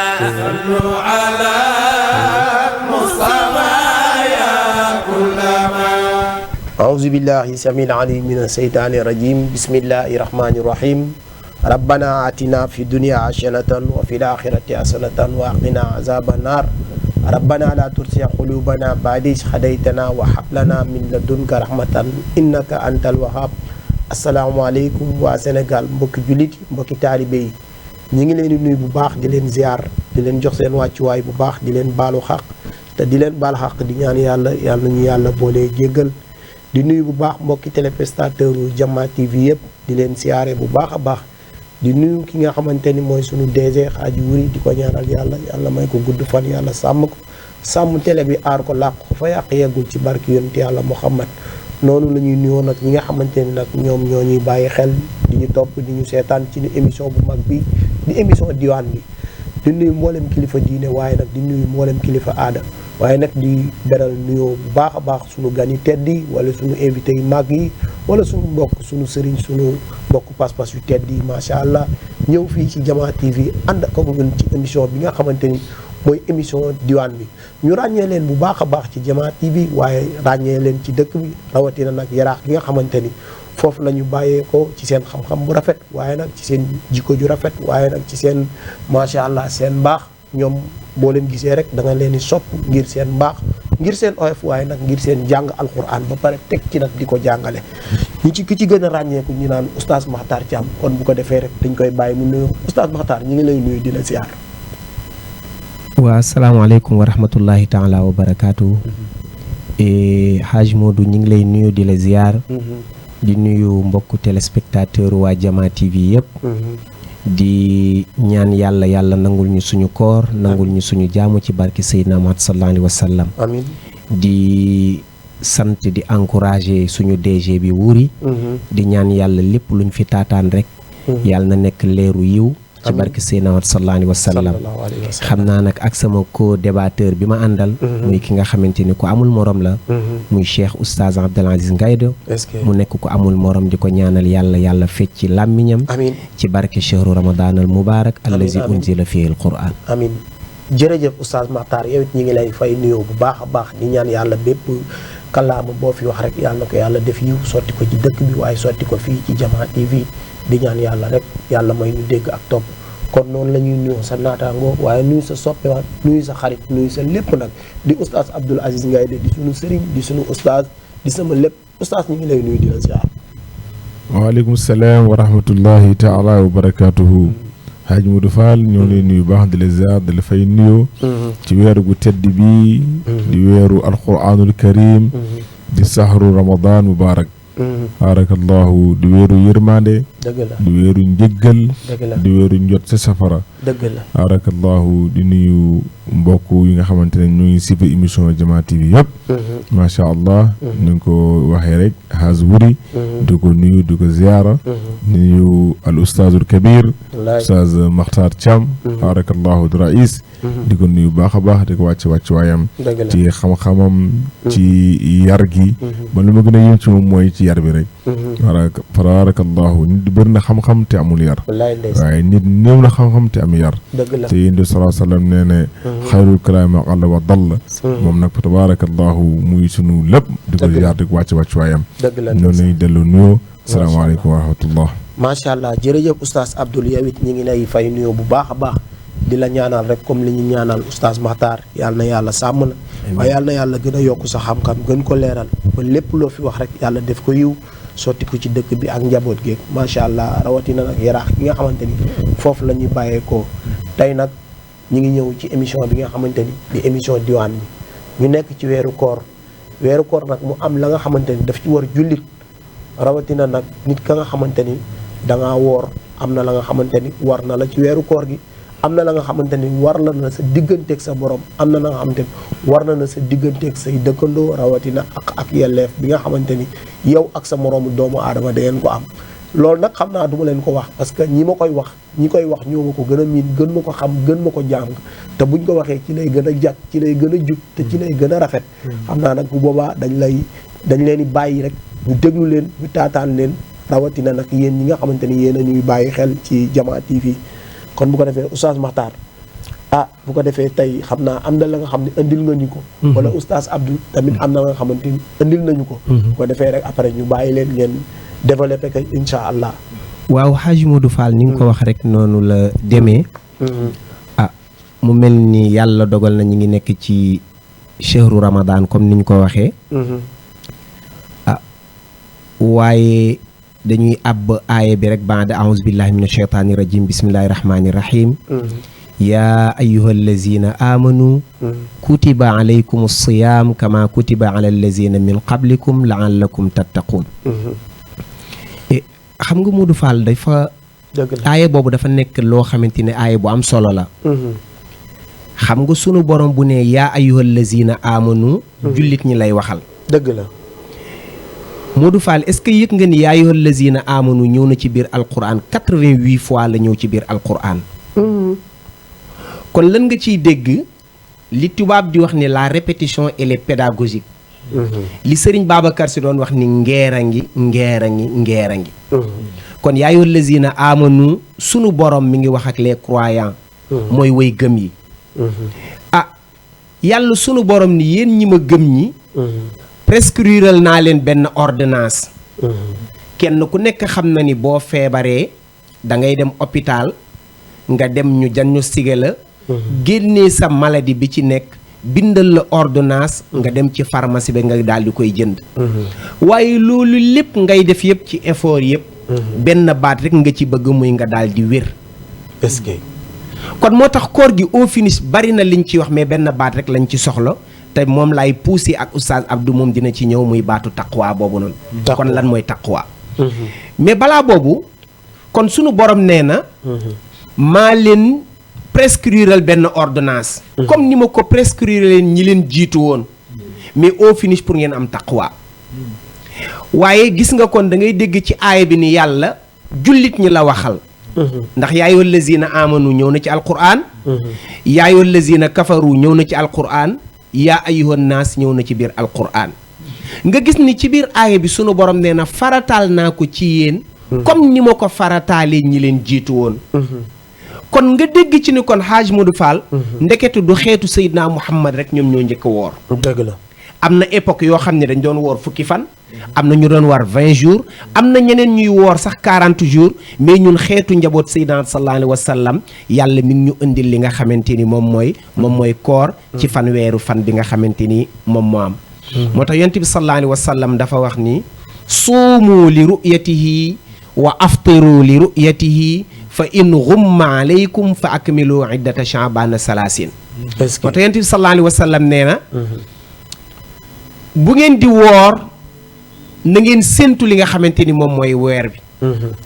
صلوا على مصطفى يا كل ما أعوذ بالله السميع العليم من الشيطان الرجيم بسم الله الرحمن الرحيم ربنا آتنا في الدنيا حسنة وفي الآخرة حسنة وقنا عذاب النار ربنا لا تزغ قلوبنا بعد إذ هديتنا وهب لنا من لدنك رحمة إنك أنت الوهاب asalaamaaleykum waa Sénégal mbokki jullit mbokki taalibe yi ñu ngi leen di nuyu bu baax di leen ziar di leen jox seen wàccuwaay bu baax di leen baalu xaq te di leen baal xaq di ñaan yàlla nañu yàlla boole jéggal di nuyu bu baax mbokki téléspectateur yu Jama TV yëpp di leen siyaare bu baax a baax di nuyu ki nga xamante ni mooy sunu DG Xaaji Wuri di ko ñaanal yàlla may ko gudd fan yàlla sàmm ko sàmm télé bi aar ko làq ko fa yàq yeggul ci barki yonent yàlla Muhammad noonu la ñuy nuyoo nag ñi nga xamante ni nag ñoom ñoo ñuy bàyyi xel di ñu topp di ñu seetaan ci émission bu mag bi di émission diwaan bi di nuyu mboolem kilifa diine waaye nag di nuyu mboolem kilifa aada waaye nag di beral nuyoo bu baax a baax suñu gan yi tedd yi wala suñu invité yu mag yi wala suñu mbokk suñu sëriñ suñu mbokk pas-pas yu tedd yi macha allah ñëw fii ci Jama TV ànd ak ñun ci émission bi nga xamante ni mooy émission diwaan bi ñu ràññee leen bu baax a baax ci Jama TV waaye ràññee leen ci dëkk bi rawatina nag yaraax gi nga xamante ni foofu la ñu bàyyee ko ci seen xam-xam bu rafet waaye nag ci seen jikko ju rafet waaye nag ci seen macha allah seen mbaax ñoom boo leen gisee rek da nga leen di sopp ngir seen mbaax ngir seen oyof waaye nag ngir seen jàng alquran ba pare teg ci nag di ko jàngale ki ci gën a ràññeeku ñu naan oustaz Makhtar Thiam kon bu ko defee rek dañ koy bàyyi mu nuyu oustaz Makhtar ñu ngi lay nuyu di la ziar. waa asalaamaaleykum wa rahmatullahi taala wa barakaatu. Haj Modou ñu ngi lay nuyu di la ziar. di nuyu mbokku téléspectateur waa Jama TV yëpp. di ñaan yàlla nangul ñu suñu koor nangul ñu suñu jaamu ci barke Seydina Muhammad sallallahu alayhi wa sallam. amiin di sant di encourager suñu DG bi Wuri. di ñaan yàlla lépp luñ fi taataan rek. yàlla na nekk leeru yiw. ci barke Seydina Muhammad sallallahu alayhi wa sallam. xam naa nag ak sama co-débatteur bi ma àndal. muy ki nga xamante ni ku amul morom la. muy Cheikh Oustaz Abdoul Aziz Ngaïdo. mu nekk ku amul morom di ko ñaanal yàlla fecc làmmiñam. amiin ci barke chehru Ramadan al mubarak allazi unzila fihi al Qur'an. amiin jërëjëf Oustaz Makhtar yow it ñu ngi lay fay nuyoo bu baax a baax di ñaan yàlla bépp kàllaama boo fi wax rek yàlla na ko yàlla def yiw sotti ko ci dëkk bi waaye sotti ko fii ci Jama TV. di ñaan yàlla rek yàlla may ñu dégg ak topp kon noonu la ñuy nuyoo sa naataangoo waaye nuyu sa soppewaat nuyu sa xarit nuyu sa lépp nag di oustaz Abdoul Aziz Ngaïdo di suñu sëriñ di suñu oustaz di sama lépp oustaz ñu ngi lay nuyu di la ziar. waaleykum salaam wa rahmatullahi taala wa barakaatuhu. Hadj Modou Fall ñoo lay nuyu baax di la ziar di la fay nuyoo. ci weeru gu tedd bi. di weeru alquranul karim. di sahru Ramadan mubarak. baarakallahu di weeru yërmande. dëgg la di weeru njëggal. dëgg la di weeru njot sa safara. dëgg la baarakallahu di nuyu mbokk yi nga xamante ne ñu ngi sifa émission Jama TV yëpp. macha allah. ni nga ko waxee rek Haj Wuri. di ko nuyu di ko ziara. nuyu al ustaazul kabir. ustaaz Makhtar Thiam. baarakallahu di rais. di ko nuyu baax a baax di ko wàcc waayam. ci xam-xamam. ci yar gi. man lu ma gën a yëm ci moom mooy ci yar bi rek. baarakallahu nit bëri na xam-xam te amul yar. waaye nit néew na xam-xam te am yar. te yéen di sallallahu alayhi wa sallam nee ne xayrul kalaami ma qalla wa dalla. moom nag tabaarakallahu muy sunu lépp. di ko ziar di ko wàcc waayam. noonu lañuy dellu nuyoo. salaamaaleykum wa rahmatullah. macha allah jërëjëf oustaz Abdoul yow it ñu ngi lay fay nuyoo bu baax a baax. di la ñaanal rek comme li ñu ñaanal oustaz Makhtar yàlla na yàlla sàmm la. waaye yàlla na yàlla gën a yokk sa xam-xam gën ko leeral ba lépp loo fi wax rek yàlla def ko yiw sotti ko ci dëkk bi ak njaboot geeg macha allah rawatina nag yaraax gi nga xamante ni foofu la ñuy bàyyeekoo. tey nag ñu ngi ñëw ci émission bi nga xamante ni di émission diwaan bi ñu nekk ci weeru koor nag mu am la nga xamante ni daf ci war jullit rawatina nag nit ka nga xamante ni da ngaa woor am na la nga xamante ni war na la ci weeru koor gi. am na la nga xamante ni war na sa digganteeg sa borom am na la nga xamante ni war na sa digganteeg say dëkkandoo rawatina ak yelleef bi nga xamante ni yow ak sa moroomu doomu aadama da ngeen ko am. loolu nag xam naa du ma leen ko wax parce que ñi koy wax ñoo ma ko gën a miin gën ma ko xam gën ma ko jàng te buñ ko waxee ci lay gën a jag ci lay gën a jub te ci lay gën a rafet. xam naa nag bu boobaa dañ leen di bàyyi rek ñu déglu leen ñu taataan leen rawatina nag yéen ñi nga xamante ni yéen a ñuy bàyyi xel ci Jama TV. kon bu ko defee oustaz Makhtar bu ko defee tey xam naa am na la nga xam ne indil nga ñu ko. wala oustaz Abdou tamit am na la nga xamante ni indil nañu ko. bu ko defee rek après ñu bàyyi leen ngeen développé ko incha allah. waaw Hadj Modou Fall ni nga ko wax rek noonu la demee. mu mel ni yàlla dogal na ñu ngi nekk ci chehru Ramadan comme niñ ko waxee. waaye dañuy àbb aaya bi rek baada aouzu billahi min ashaytaani rajim bismillahi rahmaani rahim. yaa ayyuha allazina amanu kutiba alaykum alsiyam kama kutiba ala allazina min qablikum laallakum tattaqun. xam nga Modou Fall dafa aaya boobu dafa nekk loo xamante ne aaya bu am solo la. xam nga sunu borom bu ne yaa ayyuha allazina amanu jullit ñi lay waxal. dëgg la Modou Fall est-ce que yëg nga ni yaa ayyuha allazina amanu ñëw na ci biir alquran 88 fois la ñëw ci biir alquran. kon lan nga ciy dégg li tubaab di wax ni la répétition elle est pédagogique. li Serigne Babacar Sy doon wax ni ngeer a ngi kon yaa ayyuha allazina amanu sunu borom mi ngi wax ak les croyants. mooy way gëm yi. yàlla sunu borom ni yéen ñi ma gëm ñi. prescriral naa leen benn ordonnance. kenn ku nekk xam na ni boo feebaree da ngay dem hôpital nga dem ñu diagnostiqué la. génnee sa maladie bi ci nekk bindal la ordonnance nga dem ci pharmacie bi nga daal di koy jënd. waaye loolu lépp ngay def yëpp ci effort yëpp. benn baat rek nga ci bëgg muy nga daal di wér. est-ce que kon moo tax koor gi au finish bari na liñ ci wax mais benn baat rek lañ ci soxla te moom laay poussé ak oustaz Abdou moom dina ci ñëw muy baatu taqwa boobu noonu. kon lan mooy taqwa. mais balaa boobu kon sunu borom nee na. maa leen prescriral benn ordonnance. comme ni ma ko prescrire leen ñi leen jiitu woon. mais au finish pour ngeen am taqwa. waaye gis nga kon da ngay dégg ci aaya bi ni yàlla jullit ñi la waxal. ndax yaa ayyuhal lazina amanu ñëw na ci alquran. yaa ayyuhal lazina kafaru ñëw na ci alquran. yaa ayyuhan naas ñëw na ci biir alquran. nga gis ni ci biir aaya bi sunu borom nee na farataal naa ko ci yéen. comme ni ma ko farataalee ñi leen jiitu woon. kon nga dégg ci ni kon Hadj Modou Fall. ndeketu du xeetu Seydina Muhammad rek ñoom ñoo njëkk a woor. dëgg la am na époque yoo xam ne dañ doon woor fukki fan. am na ñu doon war 20 jours am na ñeneen ñuy woor sax 40 jours mais ñun xeetu njaboot Seydina sallallahu alayhi wa sallam yàlla mi ngi ñu indil li nga xamante ni moom mooy koor. ci fanweeru fan bi nga xamante ni moom moo am. moo tax yonent bi sallallahu alayhi wa sallam dafa wax ni. suumu li ru'yatihi wa aftiru li ru'yatihi fa in ghumma alaykum fa akmilu iddata sha'bana salaasin. moo tax yonent bi sallallahu alayhi wa sallam nee na. bu ngeen di woor. na ngeen séentu li nga xamante ni moom mooy weer bi.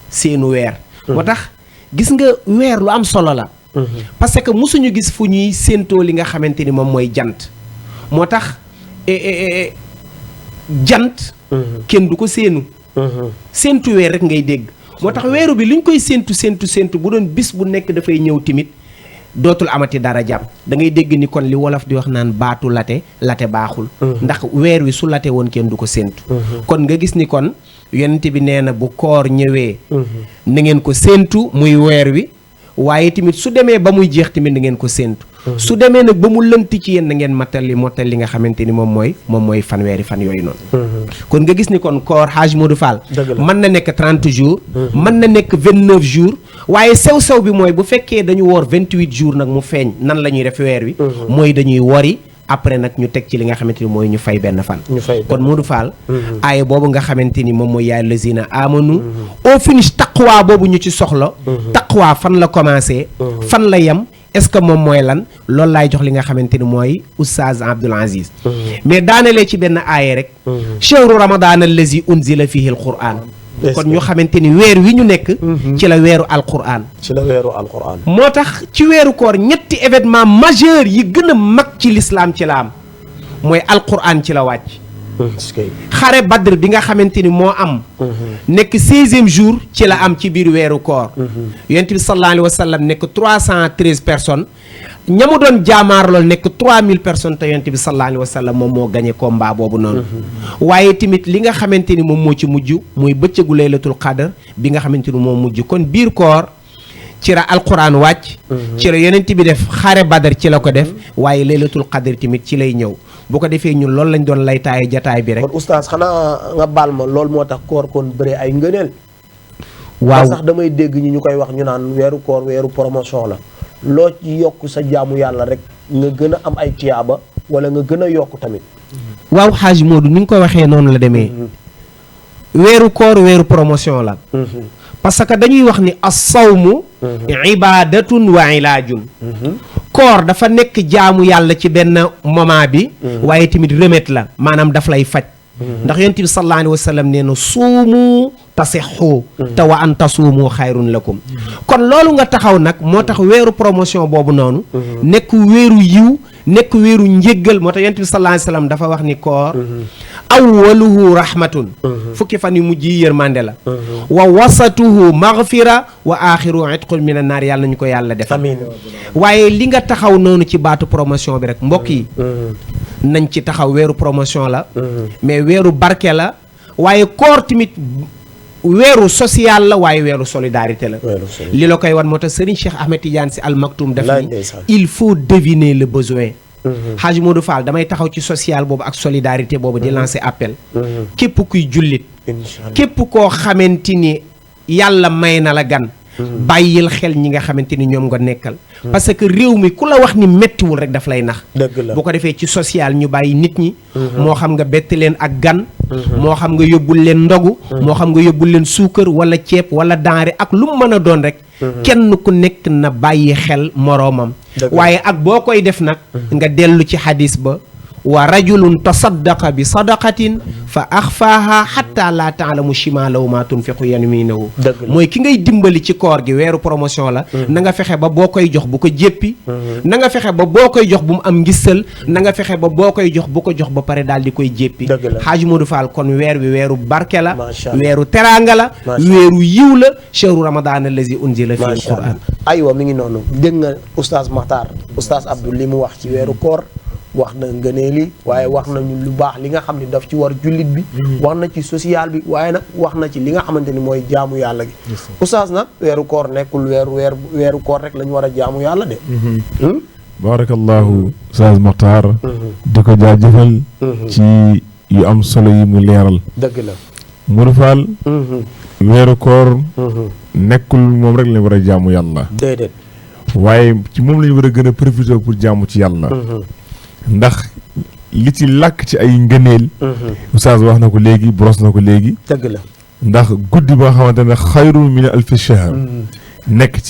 seenu weer. moo tax gis nga weer lu am solo la. parce que mosuñu gis fu ñuy séentoo li nga xamante ni moom mooy jant. moo tax jant. kenn du ko séenu. séentu weer rek ngay dégg. moo tax weeru bi luñ koy séentu bu doon bis bu nekk dafay ñëw timit dootul amati dara jàmm da ngay dégg ni kon li wolof di wax naan baatu late baaxul. ndax weer wi su late woon kenn du ko séentu. kon nga gis ni kon yonent bi nee na bu koor ñëwee. na ngeen ko séentu muy weer wi waaye tamit su demee ba muy jeex tamit na ngeen ko séentu. su demee nag ba mu lënt ci yéen na ngeen mottal li nga xamante ni moom mooy fanweeri fan yooyu noonu. kon nga gis ni kon koor Hadj Modou Fall. mën na nekk 30 jours. mën na nekk 29 jours. waaye sew bi mooy bu fekkee dañu woor 28 jours nag mu feeñ nan la ñuy def weer wi. mooy dañuy wori après nag ñu teg ci li nga xamante ni mooy ñu fay benn fan. kon Modou Fall. aaya boobu nga xamante ni moom mooy yaa lazina amanu. au finish taqwa boobu ñu ci soxla. taqwa fan la commencé. fan la yem. est-ce que moom mooy lan loolu laay jox li nga xamante ni mooy oustaz Abdoul Aziz. mais daanelee ci benn aaya rek. chahru ramadan allazi unzila fihi alquran. kon ñu xamante ni weer wi ñu nekk. ci la weeru alquran. moo tax ci weeru koor ñetti événement majeur yi gën a mag ci l'islam ci la am mooy alquran ci la wàcc. xare badr bi nga xamante ni moo am. nekk 16e jour ci la am ci biir weeru koor. yonent bi sallallahu alayhi wa sallam nekk 313 personnes. ñamu doon jaamaar lool nekk 3000 personnes te yonent bi sallallahu alayhi wa sallam moom moo gagné combat boobu noonu. waaye tamit li nga xamante ni moom moo ci mujj muy bëccëgu laylatul qadr bi nga xamante ni moo mujj kon biir koor ci la alquran wàcc ci la yonent bi def xare badar ci la ko def waaye laylatul qadr tamit ci lay ñëw bu ko defee ñun loolu lañ doon lay taaye jataay bi rek. kon oustaz xanaa nga baal ma loolu moo tax koor kon bëre ay ngëneel. waaw sax damay dégg ñu koy wax ñu naan weeru koor weeru promotion la loo ci yokk sa jaamu yàlla rek nga gën a am ay tiyaaba wala nga gën a yokk tamit. waaw xaaj Modou ni nga ko waxee noonu la demee. weeru koor weeru promotion la. parce que dañuy wax ni as-sawmu ibadatun wa ilaajun. koor dafa nekk jaamu yàlla ci benn moment bi. waaye tamit remède la maanaam daf lay faj. ndax yonent bi sallallahu alayhi wa sallam nee na suumu tasixu te wa an tasuumu xayrun lakum kon loolu nga taxaw nag moo tax weeru promotion boobu noonu nekk weeru yiw nekk weeru njéggal moo tax yonent bi sallallahu alayhi wa sallam dafa wax ni koor awwaluhu rahmatun fukki fan yu mujj yi yërmande la wa wasatuhu maghfira wa axiru itqun min an naar yàlla nañu ko yàlla defal waaye li nga taxaw noonu ci baatu promotion bi rek mbokk yi nañ ci taxaw weeru promotion la mais weeru barke la waaye koor tamit weeru social la waaye weeru solidarité la li la koy wan moo tax Serigne Cheikh Ahmed Tidiane Sy Al Maktoum def ni il faut deviner le besoin Hadj Modou Fall damay taxaw ci social boobu ak solidarité boobu di lancer appel képp kuy jullit képp koo xamante ni yàlla may na la gan bàyyil xel ñi nga xamante ni ñoom nga nekkal parce que réew mi ku la wax ni mettiwul rek daf lay nax bu ko defee ci social ñu bàyyi nit ñi moo xam nga bett leen ak gan moo xam nga yóbbul leen ndogu moo xam nga yóbbul leen suukar wala ceeb wala denrée ak lu mu mën a doon rek kenn ku nekk na bàyyi xel moroomam waaye ak boo koy def nag nga dellu ci xadis ba wa rajulun tasaddaqa bi sadaqatin fa axfaaha xatta laa taalamu shimaalahu maa tunfiqu yamiinahu mooy ki ngay dimbali ci koor gi weeru promotion la na nga fexe ba boo koy jox bu ko jéppi na nga fexe ba boo koy jox bu mu am ngistal na nga fexe ba boo koy jox bu ko jox ba pare daal di koy jéppi Hadj Modou Fall kon weer wi weeru barke la weeru teraanga la weeru yiw la chahru ramadan allazi unzila fi alquran aywa mi ngi noonu dégg nga oustaz Makhtar oustaz Abdou li mu wax ci weeru koor wax na ngëneeli waaye wax nañu lu baax li nga xam ne daf ci war jullit bi wax na ci social bi waaye nag wax na ci li nga xamante ni mooy jaamu yàlla gi oustaz nag weeru koor nekkul weeru koor rek la ñu war a jaamu yàlla de barakallahu oustaz Makhtar di ko jaajëfal ci yu am solo yi mu leeral dëgg la Modou Fall weeru koor nekkul moom rek la ñu war a jaamu yàlla déedéet waaye ci moom la ñu war a gën a profité pour jaamu ci yàlla ndax li ci làkk ci ay ngëneel oustaz wax na ko léegi boros na ko léegi dëgg la ndax guddi boo xamante ne xayru min alfi shahr nekk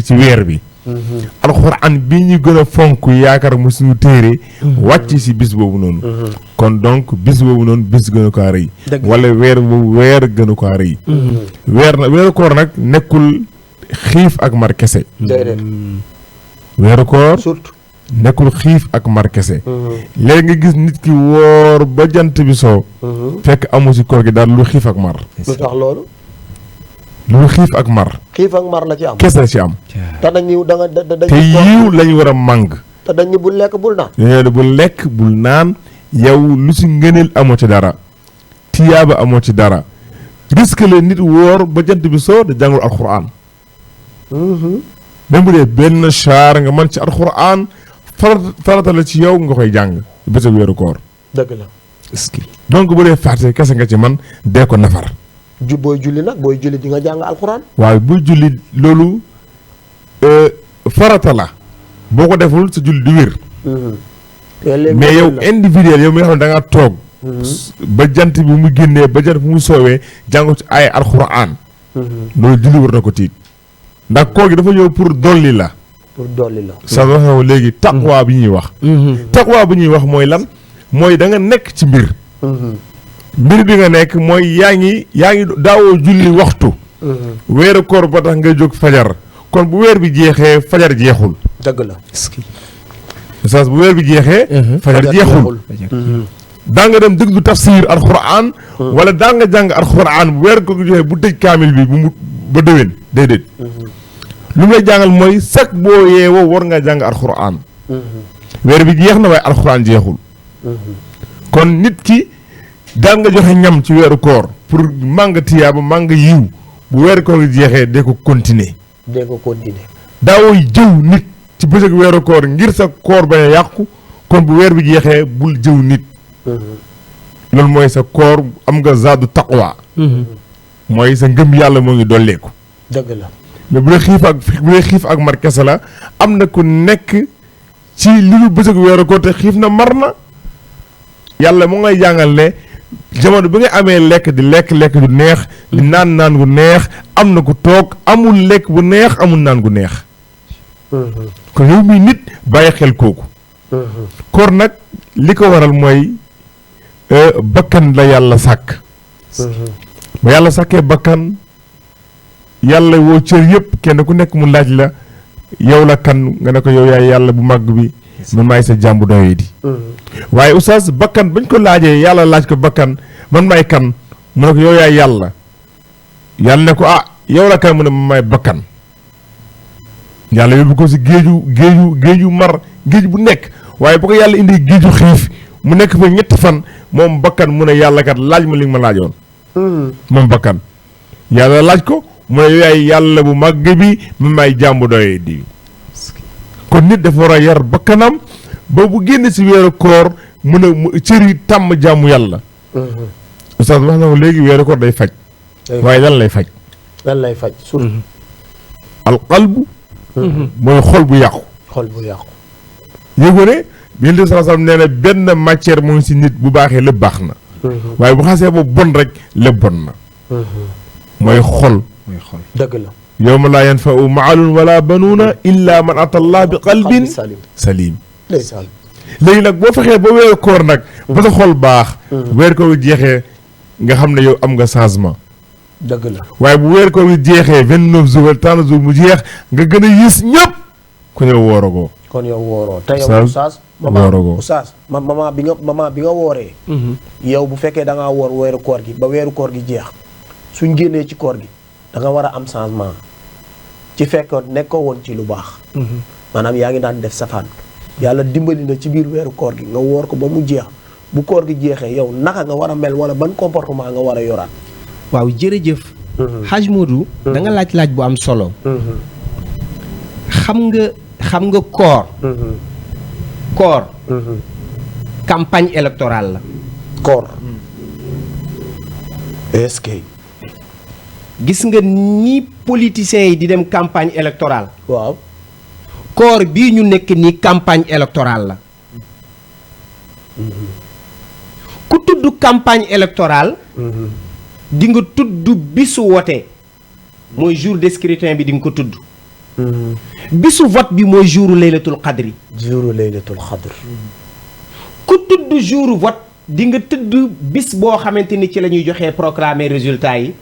ci weer bi alxuraan bi ñu gën a fonk yaakaar mu suñu téere wàcc si bis boobu noonu kon donc bis boobu noonu bis gën a kaa rëy wala weer boobu weer gën a kaa rëy weeru koor nag nekkul xiif ak mar kese weeru koor surtout nekkul xiif ak mar kese léegi nga gis nit ki woor ba jant bi soo fekk amu si koor gi daal lu xiif ak mar lu tax loolu lu xiif ak mar la ci am kese la ci am te dañu te yiw lañu war a màng te dañu bul lekk bul naan dañu bul lekk bul naan yow lu si ngëneel amoo ci dara tiyaaba amoo ci dara risque la nit woor ba jant bi soo da jàngul alxuraan même bu dee benn char nga mën ci alxuraan farata la ci yow nga koy jàng bés a weeru koor dëgg la donc bu dee fàtte kese nga ci man dee ko nafar booy julli nag booy julli di nga jàng alxuraan waaw buy julli loolu farata la boo ko deful sa julli du wér mais yow individuel yow mi nga xam ne da nga toog ba jant bi mu génnee ba jant bi mu soowee jàngu ci ay alxuraan loolu julli war na ko tiit ndax koor gi dafa ñëw pour dolli la sa waxee léegi taqwa bi ñuy wax taqwa bi ñuy wax mooy lan mooy da nga nekk ci mbir bi nga nekk mooy yaa ngi daawoo julli waxtu weeru koor ba tax nga jóg fajar kon bu weer bi jeexee fajar jeexul dëgg la sas bu weer bi jeexee fajar jeexul daa nga dem déglu tafsir alxuraan wala daa nga jàng alxuraan bu weer ko joxee bu tëj kaamil bi bu mu ba déwén déedéet lu mu lay jàngal mooy chaque boo yeewoo war nga jàng alxuraan weer bi jeex na waaye alxuraan jeexul kon nit ki daan nga joxe ñam ci weeru koor pour màng tiyaaba màng yiw bu weeru koor gi jeexee de ko continuer dégg nga continuer. daawooy jëw nit ci bëccëg weeru koor ngir sa koor bañ a yàqu kon bu weer bi jeexee bul jëw nit. loolu mooy sa koor am nga zaadu taqwa. mooy sa ngëm yàlla moo ngi dolleeku. dëgg la mais bu dee xiif ak mar kese la am na ku nekk ci li lu bëccëg weeru koor te xiif na mar na yàlla moo ngay jàngal ne jamono bi nga amee lekk di lekk du neex di naan gu neex am na ku toog amul lekk bu neex amul naan gu neex. kon yow mii nit bàyyi xel kooku. koor nag li ko waral mooy bakkan la yàlla sàkk. ba yàlla sàkkee bakkan yàlla woo cër yëpp kenn ku nekk mu laaj la yow la kan nga ne ko yow yaay yàlla bu màgg bi man maay sa jàmbu doye di waaye oustaz bakkan bañ ko laajee yàlla laaj ko bakkan man maay kan mu ne ko yow yaay yàlla ne ko yow la kan mu ne man maay bakkan yàlla yóbbu ko si géeju mar géej bu nekk waaye bu ko yàlla indi géeju xiif mu nekk fa ñetti fan moom bakkan mu ne yàlla kat laaj ma li nga ma laajoon moom bakkan yàlla laaj ko mu ne yow yaay yàlla bu màgg bi man maay jàmbu doye di kon nit dafa war a yar bakkanam ba bu génn si weeru koor mun a cër yi tàmm jàmmu yàlla. oustaz wax na ko léegi weeru koor day faj. waaye lan lay faj. lan lay faj surtout. alqalbu. mooy xol bu yàqu. xol bu yàqu. yëngu ne bi Yonent bi sallallahu alayhi wasallam nee na benn matière moo ngi si nit bu baaxee lépp baax na. waaye bu xasee ba bon rek lépp bon na. mooy xol. dëgg la. yawma laa yanfa'u maalun wala banuuna illa man ata Allah bi qalbin salim. léegi nag boo fexee ba weeru koor nag ba sa xol baax. weer koor wi jeexee nga xam ne yow am nga changement. dëgg la waaye bu weer koor wi jeexee 29 jours wala 30 jours mu jeex nga gën a yées ñëpp kon yow wooragoo. kon yow wooroo te yow oustaz. wooragoo oustaz maman bi nga wooree. yow bu fekkee da ngaa woor weeru koor gi ba weeru koor gi jeex suñ génnee ci koor gi da nga war a am changement. ci fekkoon nekkoo woon ci lu baax. maanaam yaa ngi daan def safaan. yàlla dimbali na ci biir weeru koor gi nga woor ko ba mu jeex bu koor gi jeexee yow naka nga war a mel wala ban comportement nga war a yoraat. waaw jërëjëf. Haj Modou. da nga laaj bu am solo. xam nga koor. koor. campagne électorale la. koor. est-ce que. gis nga ni politiciens yi di dem campagne électorale. waaw. koor bii ñu nekk nii campagne électorale la. ku tudd campagne électorale. di nga tudd bisu wote. mooy jour de scrutin bi di nga ko tudd. bisu vote bi mooy jouru laylatul qadri. jouru laylatul qadr. ku tudd jouru vote di nga tudd bis boo xamante ni ci la ñuy joxee proclamer résultat yi.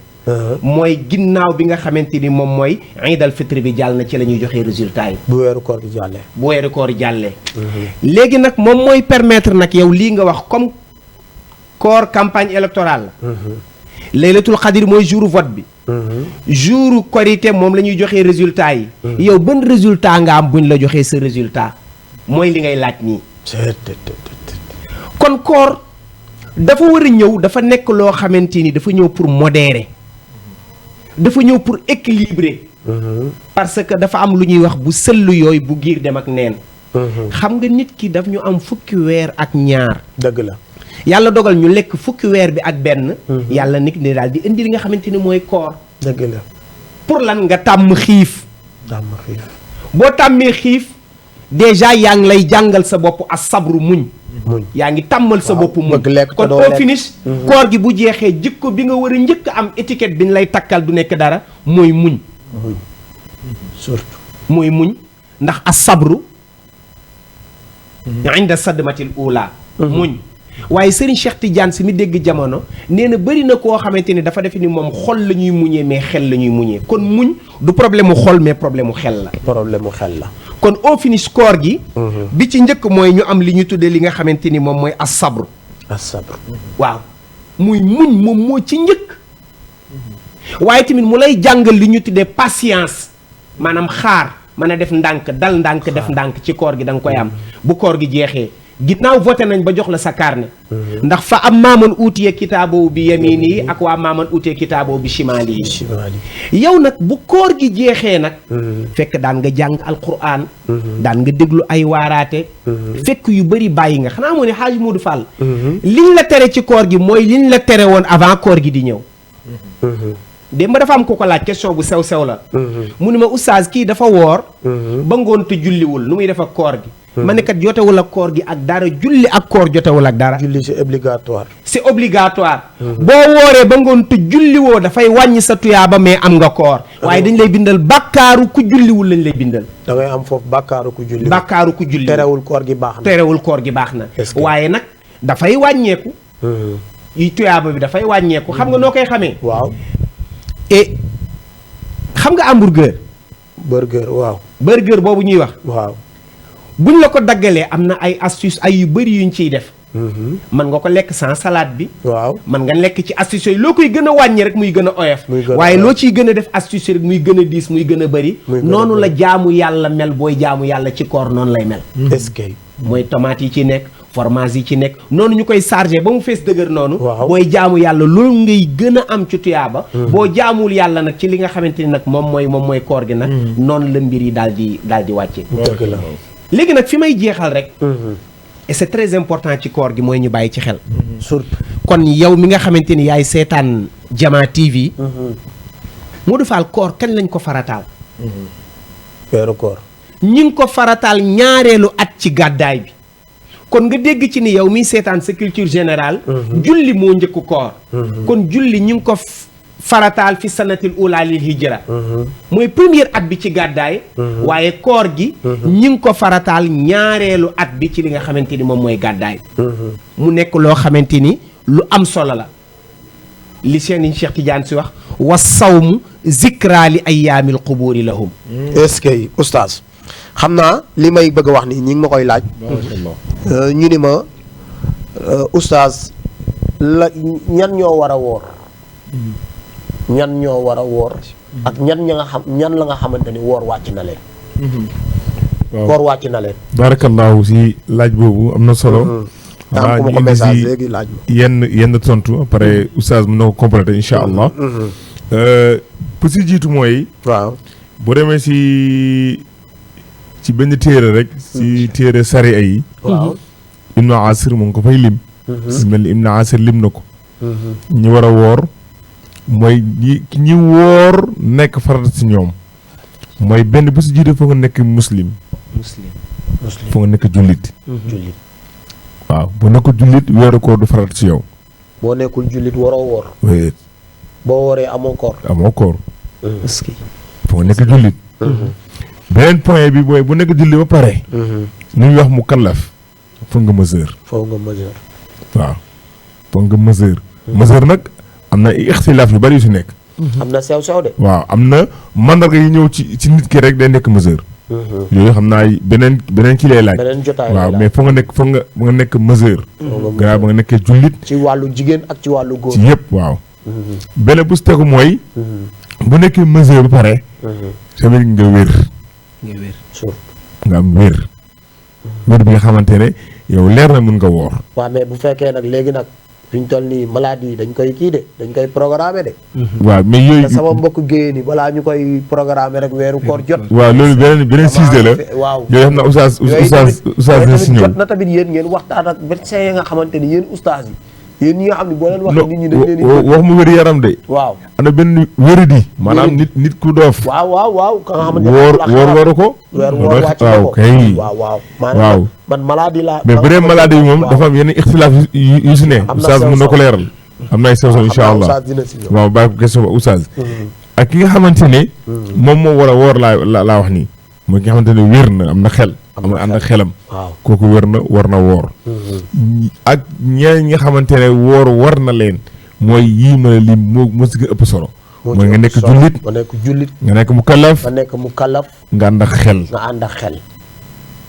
mooy ginnaaw bi nga xamante ni moom mooy iidal fitri bi jàll na ci la ñuy joxee résultat yi. bu weeru koor gi jàllee. bu weeru koor jàllee. léegi nag moom mooy permettre nag yow lii nga wax comme koor campagne électorale la. laylatul xadir mooy jour vote bi. jour korité moom la ñuy joxee résultat yi. yow ban résultat nga am buñ la joxee sa résultat mooy li ngay laaj nii. kon koor dafa war a ñëw dafa nekk loo xamante ni dafa ñëw pour modérer. dafa ñëw pour équilibrer. parce que dafa am lu ñuy wax bu sëllu yooyu bu giir dem ak neen. xam nga nit ki daf ñu am fukki weer ak ñaar. dëgg la. yàlla dogal ñu lekk fukki weer bi ak benn. yàlla nit ne daal di indi li nga xamante ni mooy koor. dëgg la. pour lan nga tàmm xiif. tàmm xiif. boo tàmmee xiif déjà yaa ngi lay jàngal sa bopp as sabru muñ. yaa ngi tàmmal sa bopp muñ. kon au finish. koor gi bu jeexee jikko bi nga war a njëkk am étiquette bi ñu lay takkal du nekk dara mooy muñ. surtout. mooy muñ ndax as sabru. inda sadmatil ula muñ. waaye Serigne Cheikh Tidiane si mi dégg jamono nee na bëri na koo xamante ni dafa defe ni moom xol la ñuy muñee mais xel la ñuy muñee kon muñ du problème mu xol mais problème mu xel la. problème mu xel la. kon au finish koor gi. bi ci njëkk mooy ñu am li ñu tuddee li nga xamante ni moom mooy as sabru. as sabru. waaw muy muñ moom moo ci njëkk. waaye tamit mu lay jàngal li ñu tuddee patience maanaam xaar mën a def ndànk dal ndànk def ndànk ci koor gi da nga koy am bu koor gi jeexee ginnaaw voté nañ ba jox la sa carnet ndax fa am maaman uutiye kitaaboo bi yamini ak waa maaman uutiye kitaaboo bi shimaali yi yow nag bu koor gi jeexee nag fekk daan nga jàng alquran daan nga déglu ay waaraate fekk yu bëri bàyyi nga xanaa moo ne Hadj Modou Fall liñ la tere ci koor gi mooy liñ la tere woon avant koor gi di ñëw démb dafa am ko ko laaj question bu sew la mu ne ma oustaz kii dafa woor ba ngoon te julliwul nu muy def ak koor gi ma ne kat jotewul ak koor gi ak dara julli ak koor jotewul ak dara julli c'est obligatoire c'est obligatoire boo wooree ba ngoon te julliwoo dafay wàññi sa tuyaaba mais am nga koor waaye dañ lay bindal bàkkaaru ku julliwul lañ lay bindal da ngay am foofu bàkkaaru ku julli terewul koor gi baax na waaye nag dafay wàññeeku yi tuyaaba bi dafay wàññeeku xam nga noo koy xamee waaw et xam nga hamburger burger boobu ñuy wax waaw buñ la ko daggalee am na ay astuce ay yu bëri yuñ ciy def mën nga ko lekk sans salade bi waaw mën nga lekk ci astuce yooyu loo koy gën a wàññi rek muy gën a oyof waaye loo ciy gën a def astuce rek muy gën a diis muy gën a bëri noonu la jaamu yàlla mel booy jaamu yàlla ci koor noonu lay mel est-ce que mooy tomate yi ci nekk fromage yi ci nekk noonu ñu koy chargé ba mu fees dëgër noonu waaw booy jaamu yàlla loolu ngay gën a am ci tuyaaba boo jaamul yàlla nag ci li nga xamante ni nag moom mooy koor gi nag noonu la mbir yi daal di wàcce dëgg la léegi nag fi may jeexal rek et c'est très important ci koor gi mooy ñu bàyyi ci xel surtout kon yow mi nga xamante ni yaay seetaan Jama TV Modou Fall koor kañ lañ ko farataal weeru koor ñi ngi ko farataal ñaareelu at ci gàddaay bi kon nga dégg ci ni yow miy seetaan sa culture générale julli moo njëkk koor kon julli ñi ngi ko farataal fi sanatil ula lil hijra mooy première at bi ci gàddaay waaye koor gi ñi ngi ko farataal ñaareelu at bi ci li nga xamante ni moom mooy gàddaay mu nekk loo xamante ni lu am solo la li seen Cheikh Tidiane si wax wa sawmu zikra li ayyaamil qubuuri lahum est-ce que oustaz xam naa li may bëgg a wax nii ñi ngi ma koy laaj ñu ni ma oustaz la ñan ñoo war a woor ñan ñoo war a woor ak ñan la nga xamante ni woor wàcc na leen woor wàcc na leen barakallahu si laaj boobu am na solo am ko message léegi laaj yenn tontu après oustaz mën na ko compléter incha allah pour si jiitu mooy waaw boo demee ci benn téere rek si téere sariya yi waaw Ibnu Asir mu ngi ko fay lim si mel ni Ibnu Asir lim na ko ñi war a woor mooy ñi woor nekk farata si ñoom mooy benn bu si jiite foo nga nekk muslim foo nga nekk jullit waaw bu nekkul jullit weeru koor du farata si yow boo nekkul jullit waroo woor boo wooree amoo koor foo nga nekk jullit beneen point bi mooy bu nekk jullit ba pare nu ñuy wax mu kallaf foog nga mesure waaw foog nga mesure nag am na ixtilaaf yu bari yu si nekk am na sew de waaw am na mandarga yi ñëw ci nit ki rek day nekk mesure yooyu xam naa beneen ki lay laaj waaw mais foog nga nekk mesure gannaaw ba nga nekkee jullit ci wàllu jigéen ak ci wàllu góor ci yëpp waaw beneen bu si tegu mooy bu nekkee mesure ba pare tamit nga wér nga am wér bi nga xamante ne yow leer na mën nga woor waaw mais bu fekkee nag léegi nag fi ñu toll nii maladie yi dañ koy programmer de waaw mais yooyu sama mbokk géyee ni balaa ñu koy programmer rek weeru koor jot waaw loolu beneen sujet la waaw yooyu xam na oustaz na si ñëw jot na tamit yéen ngeen waxtaan ak médecins yi nga xamante ni yéen oustaz yi yéen ñi nga xam ne boo leen waxee nit ñi dañ leen wax mu wér yaram de waaw am na benn wéradi maanaam nit ku doof waaw ka nga xamante woor waru ko woor wàcc waaw kay waaw maanaam man maladie la mais bu dee maladie bi moom dafa am yenn ixtilaaf yu si ne oustaz mën na ko leeral am na ay sew incha allah waaw bàyyi ko question ba oustaz ak ki nga xamante ne moom moo war a woor laa wax nii mooy ki nga xamante ne wér na am na xel am na ànd ak xelam kooku wér na war na woor ak ñeneen ñi nga xamante ne woor war na leen mooy yii ma ne lii moo si gën ëpp solo mooy nga nekk jullit nga nekk mu kallaf nga ànd ak xel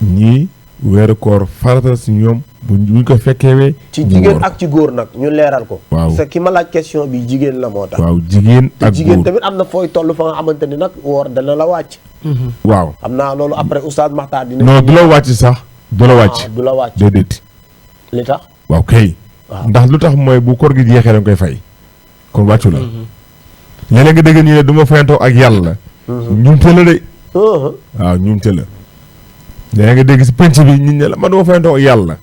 ñii weeru koor farata si ñoom buñ ko fekkeewee ci jigéen ak ci góor nag ñu leeral ko waaw parce que ki ma laaj question bi jigéen la moo tax waaw jigéen ak jigéen tamit am na fooy toll fa nga xamante ni nag woor dana la wàcc waaw xam naa loolu après oustaz Makhtar dina non du la wàcc sax du la wàcc du la wàcc déedéet li tax waaw kay ndax lu tax mooy bu koor gi jeexee da nga koy fay kon wàccu la léeg-léeg nga dégg ñu ne du ma fayantoo ak yàlla ñumte la de waaw ñumte la léeg nga dégg si penc bi ñu ne la man du ma fayantoo ak yàlla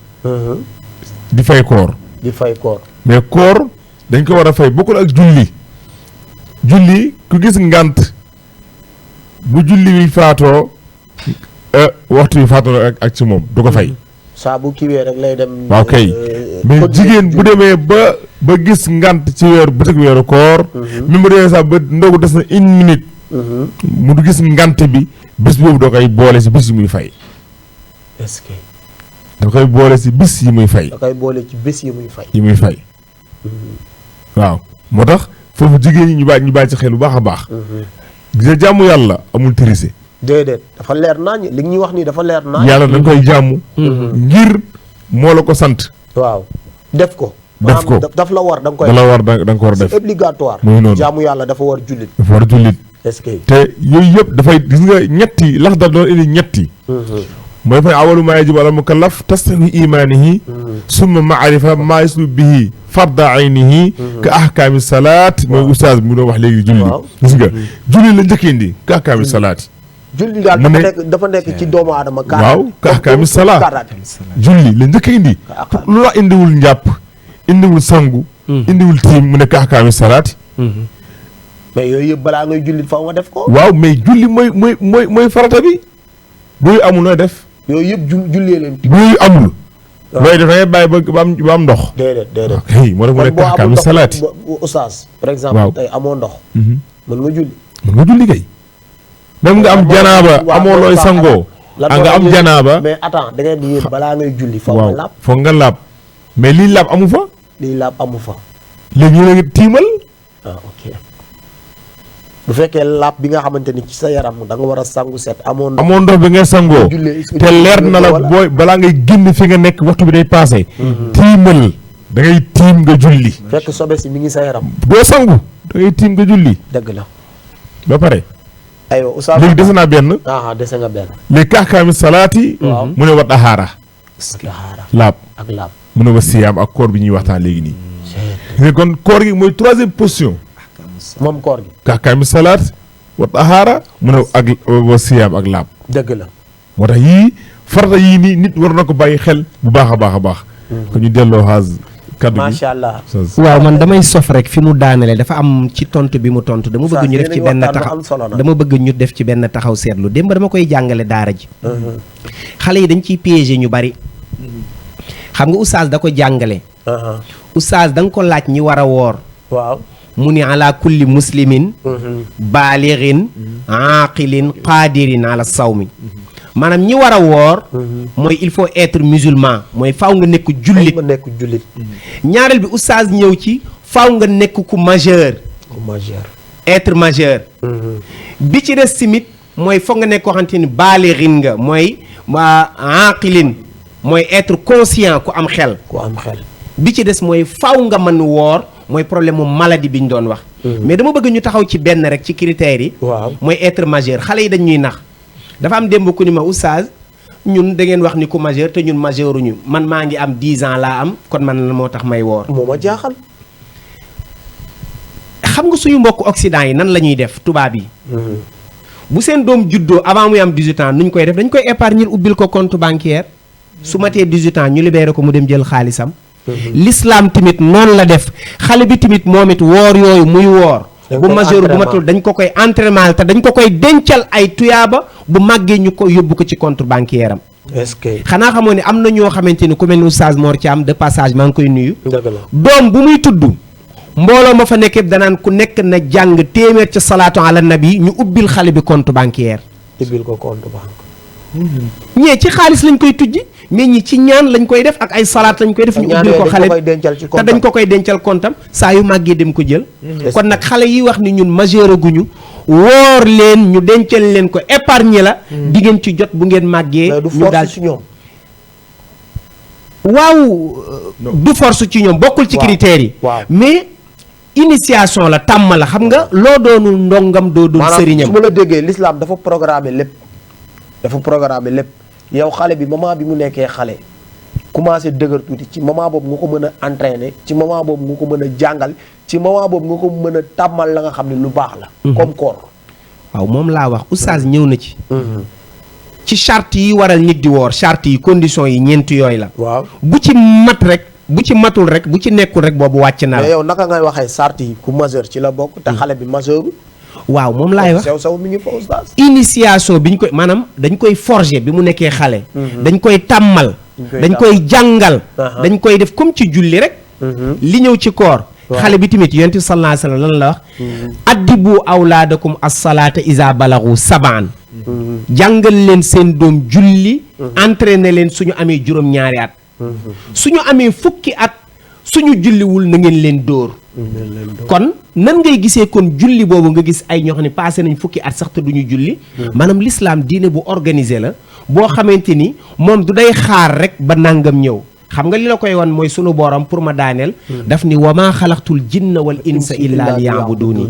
di fay koor mais koor dañ ko war a fay bokkul ak julli ku gis ngànt bu julli wi faatoo waxtu wi faatoo ak ci moom du ko fay saa bu kiiwee rek lay dem waaw kay mais jigéen bu demee ba gis ngànt ci weeru koor mi mu demee sax ba ndogu des na 1 minute mu du gis ngànt bi bés boobu doo koy boole si bés yi muy fay est-ce que da koy boole si bés yi muy fay yi muy fay waaw moo tax foofu jigéen ñi ñu bàyyi ci xel bu baax a baax gis jàmm yàlla amul tricher déedéet dafa leer nañ li ñuy wax nii dafa leer nañ yàlla da nga koy jàmm ngir moo la ko sant waaw def ko daf la war da nga koy da nga ko war a def c'est obligatoire muy noonu jaamu yàlla dafa war jullit est-ce que te yooyu yëpp dafay gis nga ñetti lax da doon indi ñetti mooy dafay awalu maa yajibu ala mukallaf tasdiqu imaanihi summa maarifa maa yaslu bihi farda aynihi ka ahkaami salaat mooy oustaz mu doon wax léegi julli gis nga julli la njëkk indi ka ahkaami salaat julli daal dafa nekk ci doomu aadama waaw ka ahkaami salaat julli la njëkk indi lu la indiwul njàpp indiwul sangu indiwul tiim mu ne ka ahkaami salaat mais yooyu yëpp balaa ngay julli faw nga def ko waaw mais julli mooy farata bi booyu amul nooy def yooyu yëpp jullee leen booyu amul looy def dangay bàyyi ba am ndox déedéet ok moo tax mu ne ka ahkaami salaat oustaz par exemple tey amoo ndox mën nga julli kay même nga am janaaba amoo looy sangoo nga am janaaba mais attends da ngeen di yéen balaa ngay julli foog nga laab mais lii laab amu fa léegi ñu ne tiimal ok bu fekkee laab bi nga xamante ni ci sa yaram da nga war a sangu set amoo ndox bi ngay sangoo te leer na la booy balaa ngay génn fi nga nekk waxtu bi day passé tiimal da ngay tiim nga julli fekk sobe si mi ngi sa yaram doo sangu da ngay tiim nga julli dëgg la ba pare aywa oustaz léegi dese naa benn dese nga benn léegi kaakaami salaati mu ne wa dahaara laab mu ne wa siyaam ak koor bi ñuy waxtaan léegi nii mais kon koor gi mooy 3e position moom koor gi kaakaami salaat wa dahaara mu ne ak wa siyaam ak laab dëgg la moo tax yii farata yii nii nit war na ko bàyyi xel bu baax a baax a baax ko ñu delloo xaas kaddu gi macha allah waaw man damay sof rek fi mu daanale dafa am ci tontu bi mu tontu dama bëgg ñu def ci benn def ci benn taxaw seetlu démb dama koy jàngale daara ji xale yi dañ ciy piégé ñu bari xam nga oustaz da ko jàngale oustaz da nga ko laaj ñi war a woor waaw mu ni ala kulli muslimin baalirin aaqilin qaadirin ala sawmi maanaam ñi war a woor mooy il faut être musulman mooy faaw nga nekk jullit ñaareel bi oustaz ñëw ci faaw nga nekk ku majeur être majeur bi ci des tamit mooy foog nga nekk koo xamante ni baalirin nga mooy aqilin mooy être conscient ku am xel bi ci des mooy faaw nga mën woor mooy problème mu maladie bi ñu doon wax mais dama bëgg ñu taxaw ci benn rek ci critères yi mooy être majeur xale yi dañ ñuy nax dafa am démb ku ni ma oustaz ñun da ngeen wax ni ku majeur te ñun majeuruñu man maa ngi am 10 ans laa am kon man la moo tax may woor moo ma jaaxal xam nga suñu mbokk Occident yi nan la ñuy def tubaab yi bu seen doom juddoo avant muy am 18 ans nuñ koy def dañ koy épargner ubbil ko compte bancaire su matee 18 ans ñu libéré ko mu dem jël xaalisam l'islam tamit noonu la def xale bi tamit moom it woor yooyu muy woor bu majeur bu matul dañ ko koy entraînement te dañ ko koy dencal ay tuyaaba bu màggee ñu ko yóbbu ko ci compte bancaire am est-ce que xanaa xamoo ne am na ñoo xamante ni ku mel ni oustaz Mor Thiam de passage maa ngi koy nuyu doom bu muy tudd mbooloo ma fa nekk yëpp danaan ku nekk na jàng téeméer ca salaatu ala nabi ñu ubbil xale bi compte bancaire ubbil ko compte banque ñee ci xaalis lañ koy tujji mais ñi ci ñaan lañ koy def ak ay salaat lañ koy def ñu ubbil ko xale te dañ ko koy dencal comptam saa yu màggee dem ko jël kon nag xale yi wax ni ñun majeur aguñu woor leen ñu dencal leen ko épargne la di ngeen ci jot bu ngeen màggee ñu daal ci ñoom waaw du force ci ñoom bokkul ci critères yi mais initiation la tàmm la xam nga loo doonul ndongam doo doon sëriñam su ma la déggee l'islam dafa programmer lépp yow xale bi moment bi mu nekkee xale commencé dëgër tuuti ci moment boobu nga ko mën a entraîner ci moment boobu nga ko mën a jàngal ci moment boobu nga ko mën a tàmmal la nga xam ne lu baax la. comme koor. waaw moom laa wax oustaz ñëw na ci. ci charte yi waral nit di woor charte yi conditions yi ñeent yooyu la. waaw bu ci mat rek bu ci matul rek bu ci nekkul rek boobu wàcc na la. mais yow naka ngay waxee charte yi ku majeur ci la bokk te xale bi majeur. waaw moom laay wax sew mi ngi fa oustaz. initiation bi ñu koy maanaam dañ koy forger bi mu nekkee xale. dañ koy tàmmal. dañ koy jàngal. dañ koy def comme ci julli rek. li ñëw ci koor. xale bi tamit yonent bi sallallahu alayhi wa sallam lan la wax. addibu awlaadakum as-salaata iza balagu sabaan. jàngal leen seen doom julli. entraîner leen suñu amee juróom-ñaari at. suñu amee fukki at suñu julliwul na ngeen leen dóor. kon nan ngay gisee kon julli boobu nga gis ay ñoo xam ne passé nañ fukki at sax te duñu julli. maanaam l'islam diine bu organisé la. boo xamante ni moom du day xaar rek ba nangam ñëw. xam nga li la koy wan mooy sunu borom pour ma daaneel. daf ni wa maa xalaqtul jinna wal insa illa liya'buduni.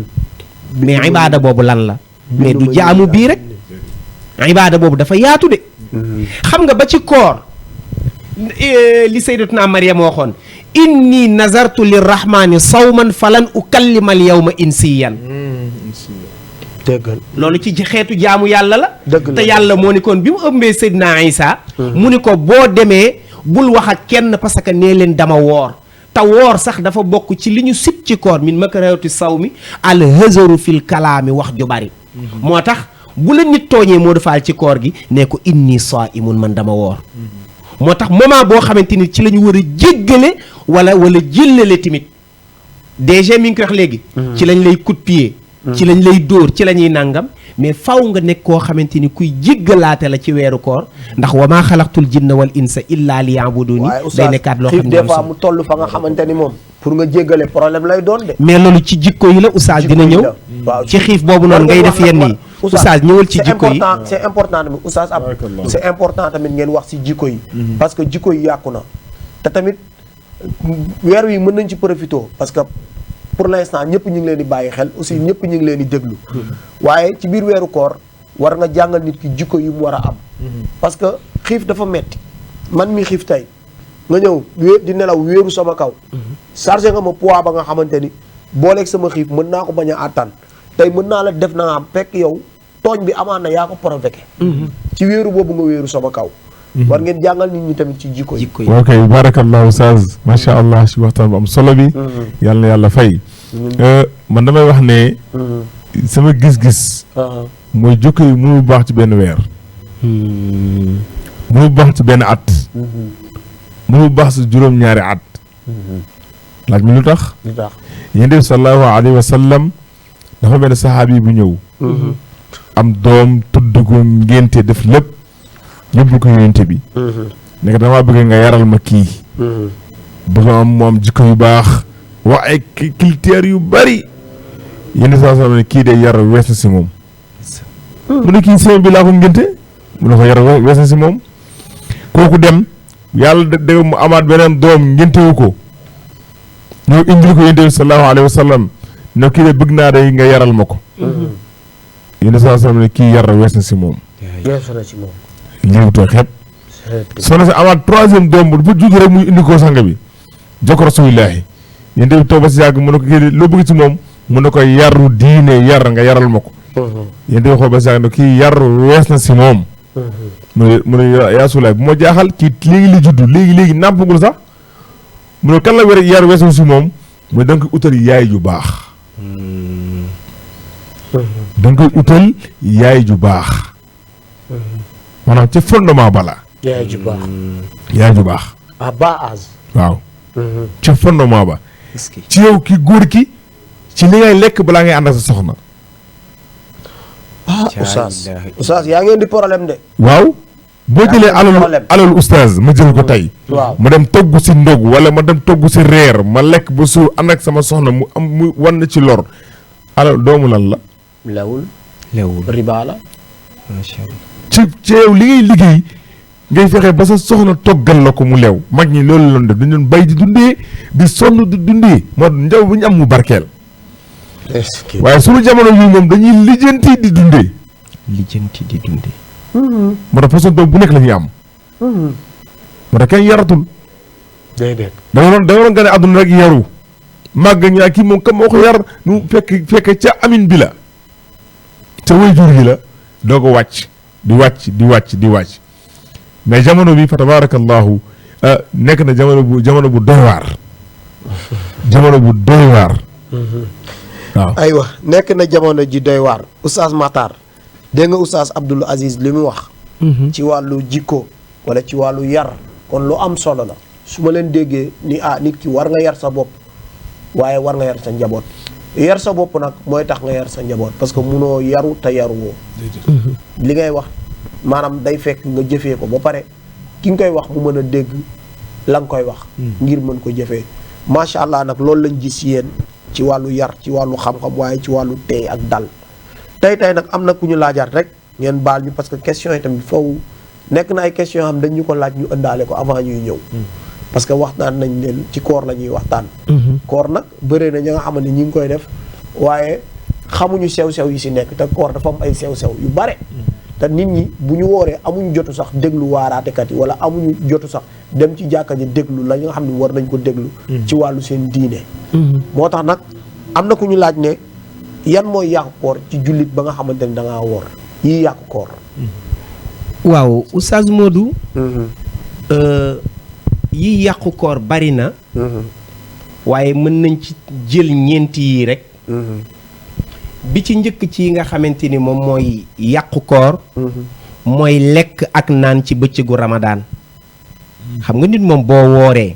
mais ibaada boobu lan la. mais du jaamu bii rek. ibaada boobu dafa yaatu de. xam nga ba ci koor li sayyidatuna Maryam waxoon. inni nazartu lirrahmani sawman falan ukallima al yawma insiyan. dëggal loolu ci xeetu jaamu yàlla la. dëgg la te yàlla moo ni kon bi mu ëmbee Seydina Isa. mu ni ko boo demee. bul wax ak kenn parce que nee leen dama woor te woor sax dafa bokk ci li ñu sib ci koor min makarahati sawmi al hazaru fil kalaami wax ju bari. moo tax bu la nit tooñee moo defaal ci koor gi ne ko inni saimun man dama woor. moo tax moment boo xamante ni ci la ñu war a jéggale wala jëllale tamit DG mi ngi ko wax léegi. ci lañ lay coup de pied. ci lañ lay dóor ci la ñuy nàngam. mais faw nga nekk koo xamante ni kuy jéggalaate la ci weeru koor ndax wa maa xalaqtul jinna wal insa illa liya'buduni day nekkaat loo xam ne des fois mu toll fa nga xamante ni moom pour nga jéggale problème lay doon de. mais loolu ci jikko yi la oustaz dina ñëw ci xiif boobu noonu ngay def yenn yi oustaz ñëwal ci jikko yi c'est important tamit oustaz am c'est important tamit ngeen wax ci jikko yi parce que jikko yi yàqu na te tamit weer wi mën nañ ci profité parce que pour l'instant ñëpp ñu ngi leen di bàyyi xel aussi ñëpp ñu ngi leen di déglu waaye ci biir weeru koor war nga jàngal nit ki jikko yi mu war a am parce que xiif dafa metti man mi xiif tey nga ñëw di nelaw wéeru sama kaw chargé nga ma poids ba nga xamante ni booleeg sama xiif mën naa ko bañ a àttan tey mën naa la def na am fekk yow tooñ bi amaan na yaa ko provoqué ci wéeru boobu nga wéeru sama kaw war ngeen jàngal nit ñi tamit ci jikko yi ok barakallahu Oustaz macha allah si waxtaan bu am solo bi yàlla na yàlla fay man damay wax ne sama gis-gis mooy jikko yi mënul baax ci benn weer mënul baax ci benn at mënul baax si juróom-ñaari at laaj mi lu tax yéen def sallallahu alayhi wa sallam dafa benn saxaabi bu ñëw am doom tudd ko ngénte def lépp yóbbu ko yonent bi nekk damaa bëgg nga yaral ma kii bëgg am moom jikko yu baax wax ay critères yu bari yenn saa saa ne kii de yar wees na si moom mu ne kii semaine bi laa ko ngénte mu ne ko yar wees na si moom kooku dem yàlla dégg mu amaat beneen doom ngéntewu ko ñëw indil ko yonent bi sallallahu alayhi wa sallam ne kii de bëgg naa de nga yaral ma ko yenn saa saa ne kii yar wees na si moom léegi xepp soxna si amaat troisième doom bu fa jóge rek muy indi ko sang bi jokk rasulillahi yéen tamit toog ba si yàgg mu ne ko kii loo bëgg ci moom mu ne ko yaru diine yar nga yaral ma ko yéen tamit xool ba si yàgg ne kii yar wees na si moom mu ne yaa sulaay bu ma jaaxal kii léegi li juddu léegi nàmpagul sax mu ne kan la wér yar wees na si moom mu ne da nga koy utal yaay ju baax da nga koy utal yaay ju baax maanaam ca fondement bala yaay ju baax yaay ju baax à bas âge waaw ca fondement ba ci yow ki góor ki ci li ngay lekk balaa ngay ànd ak sa soxna oustaz yaa ngeen di problème de waaw boo jëlee alalu oustaz ma jël ko tey ma dem togg si ndog wala ma dem togg si reer ma lekk ba suur ànd ak sama soxna mu wan na ci lor alal doomu lan la lewul riba la macha allah ci yow li ngay liggéey ngay fexe ba sa soxna toggal la ko mu leew mag ñi loolu lañ def dañu doon bay di dundee di sonn di dundee moo njaw bu ñu am mu barkeel waaye suñu jamono yi moom dañuy lijjanti di dundee moo tax façon doom bu nekk la ñuy am. moo tax kenn yaratul. déedéet. da nga doon gane àdduna rek yaru màgg ñaa kii moom kam moo ko yar nu fekk ca amin bi la ca waajur yi la doo ko wàcc di wàcc mais jamono bi fa tabarakallahu nekk na jamono bu doy waar. jamono bu doy waar. waaw aywa nekk na jamono ji doy waar Oustaz Makhtar dégg nga Oustaz Abdoul Aziz li mu wax. ci wàllu jikko wala ci wàllu yar kon lu am solo la su ma leen déggee ni nit ki war nga yar sa bopp waaye war nga yar sa njaboot yar sa bopp nag mooy tax nga yar sa njaboot parce que munoo yaru te yaruwoo li ngay wax maanaam day fekk nga jëfee ko ba pare ki nga koy wax mu mën a dégg la nga koy wax ngir mën ko jëfee macha allah nag loolu lañ gis yéen ci wàllu yar ci wàllu xam-xam waaye ci wàllu teey ak dal tey nag am na ku ñu laajaat rek ngeen baal ñu parce que question yi tamit foofu nekk na ay question yoo xam dañ ñu ko laaj ñu ëndaale ko avant ñuy ñëw parce que waxtaan nañ leen ci koor la ñuy waxtaan koor nag bëri na ñi nga xam ne ñi ngi koy def waaye xamuñu sew-sew yi si nekk te koor dafa am ay sew-sew yu bare te nit ñi bu ñu wooree amuñu jotu sax déglu waaraatekat yi wala amuñu jotu sax dem ci jàkka ji déglu la nga xam ne war nañ ko déglu ci wàllu seen diine moo tax nag am na ku ñu laaj ne yan mooy yàqu koor ci jullit ba nga xamante ne da ngaa woor yii yàqu koor waaw Oustaz Modou yi yàqu koor bari na waaye mën nañ ci jël ñeenti yi rek bi ci njëkk ci yi nga xamante ni moom mooy yàqu koor mooy lekk ak naan ci bëccëgu ramadaan xam nga nit moom boo wooree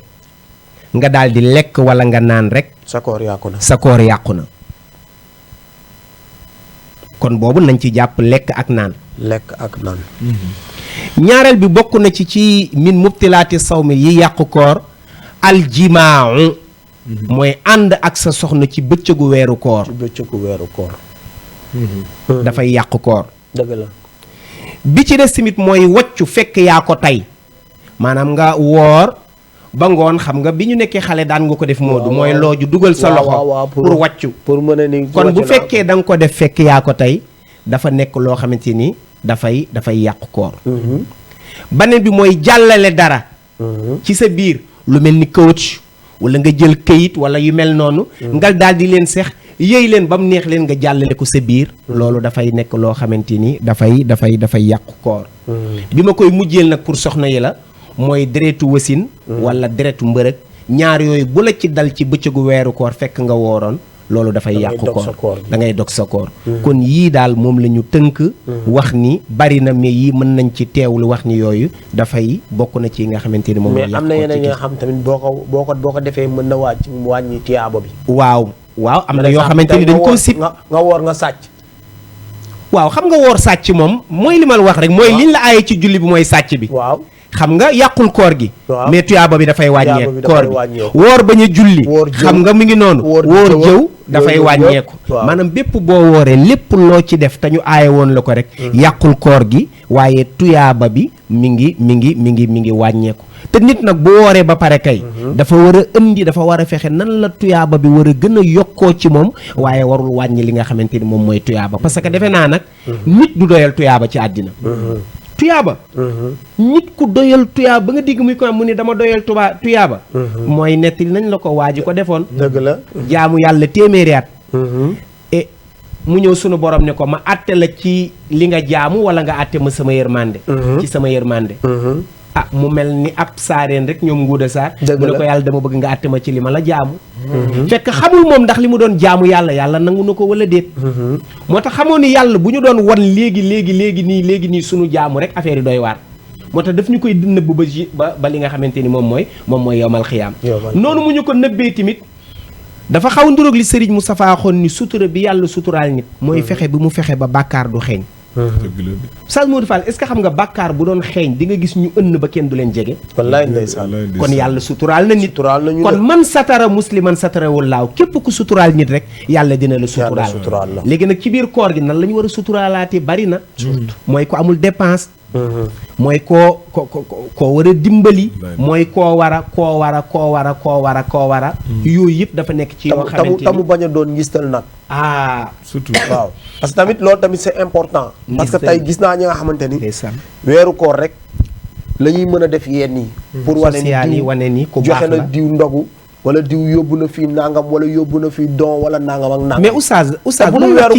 nga daal di lekk walla nga naan rek sa koor yàqu na sa koor yàqu na kon boobu nañ ci jàpp lekk ak naan ñaareel bi bokk na ci min mubtilaati sawmi yi yàqu koor aljimaau mooy ànd ak sa soxna ci bëccëgu weeru koor dafay yàqu koor dëgg la bi ci des tamit mooy waccu fekk yaa ko tey maanaam nga woor ba ngoon xam nga bi ñu nekkee xale daan nga ko def Moodu mooy looju dugal sa loxo pour wàccu pour mën a ni kon bu fekkee da nga ko def fekk yaa ko tey dafa nekk loo xamante ni dafay yàqu koor beneen bi mooy jàllale dara ci sa biir lu mel ni coach wala nga jël këyit wala yu mel noonu nga daal di leen seex yëy leen ba mu neex leen nga jàllale ko sa biir loolu dafay nekk loo xamante ni dafay yàqu koor bi ma koy mujjeel nag pour soxna yi la mooy deretu wasin wala deretu mbërëg ñaar yooyu bu la ci dal ci bëccëgu weeru koor fekk nga wooroon loolu dafay yàqu koor da ngay dog sa koor kon yii daal moom la ñu tënk wax ni bari na mais yii mën nañ ci teewlu wax ni yooyu dafay bokk na ci nga xamante ni moom mais am na yeneen nga xam tamit boo ko defee mën na wàññi tiyaaba bi waaw am na yoo xamante ni dañ koo sib nga woor nga sàcc waaw xam nga woor sàcc moom mooy li ma la wax rek mooy liñ la aaye ci julli bi mooy sàcc bi waaw xam nga yàqul koor gi mais tuyaaba bi dafay wàññeeku koor bi woor bañ a julli xam nga mi ngi noonu woor jëw dafay wàññeeku maanaam bépp boo wooree lépp loo ci def te ñu aaye woon la ko rek yàqul koor gi waaye tuyaaba bi mi ngi wàññeeku te nit nag bu wooree ba pare kay dafa war a dafa war a fexe nan la tuyaaba bi war a gën a yokkoo ci moom waaye warul wàññi li nga xamante ni moom mooy tuyaaba parce que defe naa nag nit du doyal tuyaaba ci àddina tuyaaba nit ku doyal tuyaaba ba nga digg muy ko mu ni dama doyal tuyaaba mooy nettali nañ la ko waa ji ko defoon dëgg la jaamu yàlla téeméeri at et mu ñëw sunu borom ne ko ma àtte la ci li nga jaamu wala nga àtte ma sama yërmande ci sama yërmande mu mel ni ab saareen rek ñoom nguuda saar mu ne ko yàlla dama bëgg nga àtte ma ci li ma la jaamu fekk xamul moom ndax li mu doon jaamu yàlla nangu na ko wala déet moo tax xamoo ni yàlla bu ñu doon wan léegi nii sunu jaamu rek affaire yi doy waar moo tax daf ñu koy nëbb ba li nga xamante ni moom mooy yowmal xiyaam noonu mu ñu ko nëbbee tamit dafa xaw nduróog li Serigne Moustapha xoon ni sutura bi yàlla suturaal nit mooy fexe bi mu fexe ba bàkkaar du xeeñ Oustaz Modou Fall est-ce que xam nga bàkkaar bu doon xeeñ di nga gis ñu ënn ba kenn du leen jege wallaay ndeysaan kon yàlla suturaal na nit kon man satara musliman satarawul laaw képp ku suturaal nit rek yàlla dina la suturaal léegi nag ci biir koor gi nan la ñu war a suturaalaatee bari na mooy ku amul dépense mooy koo war a dimbali mooy koo war a yooyu yëpp dafa nekk ci yoo xamante ni tamu bañ a doon ngistal nag surtout waaw parce que tamit loolu tamit c'est important parce que tey gis naa ñi nga xamante ni weeru koor rek la ñuy mën a def yenn yi pour wane ni ku baax la joxe na diw ndogu wala diw yóbbu na fii nangam wala yóbbu na fii don wala nangam ak nangam. mais oustaz loolu wax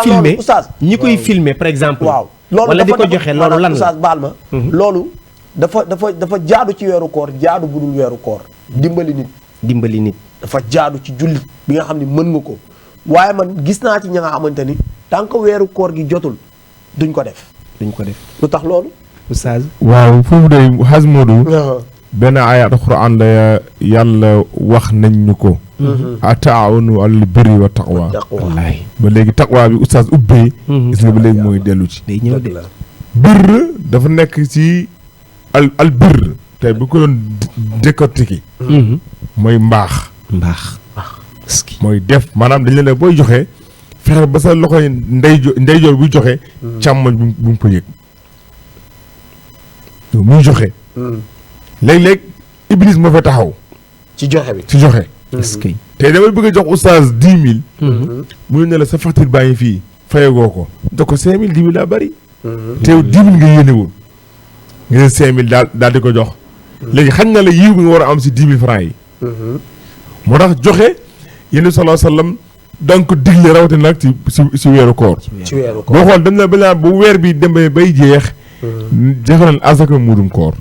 ci ñi koy filmer par exemple. waaw wala di ko joxe loolu lan la oustaz baal ma. loolu dafa jaadu ci weeru koor jaadu bu dul weeru koor. dimbali nit. dafa jaadu ci jullit bi nga xam ne mën nga ko waaye man gis naa ci ña nga xamante ni tant que weeru koor gi jotul duñ ko def. lu tax loolu. oustaz waaw foofu day xas Modou. benn ayaat Alxuraan la yàlla wax nañ ñu ko. ataawanu alal birri wa taqwa. wallaahi ba léegi taqwa bi oustaz ubbee. gis nga ba léegi mooy dellu ci. day ñëw de birr dafa nekk ci al birr tey bu ko doon décortiquer. mooy mbaax. mooy def maanaam dañ leen ne booy joxe fexe ba sa loxo ndeyjoor buy joxe. càmmoñ bu mu ko yëg. muy joxe. léeg-léeg Iblis moo fa taxaw. ci joxe bi est-ce que tey damay bëgg a jox oustaz 10 000. mu ne la sa facture baa ngi fii fayagoo ko. da ko 5 000 10 000 daa bëri. teew 10 000 nga yéene woon. nga ne 5 000 daal di ko jox. léegi xañ na la yiw bi nga war a am si 10 000 francs yi. moo tax joxe yéen sallallahu alayhi wa sallam donc digle rawatina nag si weeru koor. ci weeru koor boo xool dañ la ba bu weer bi demee bay jeex. joxe nañ asaka muudum koor.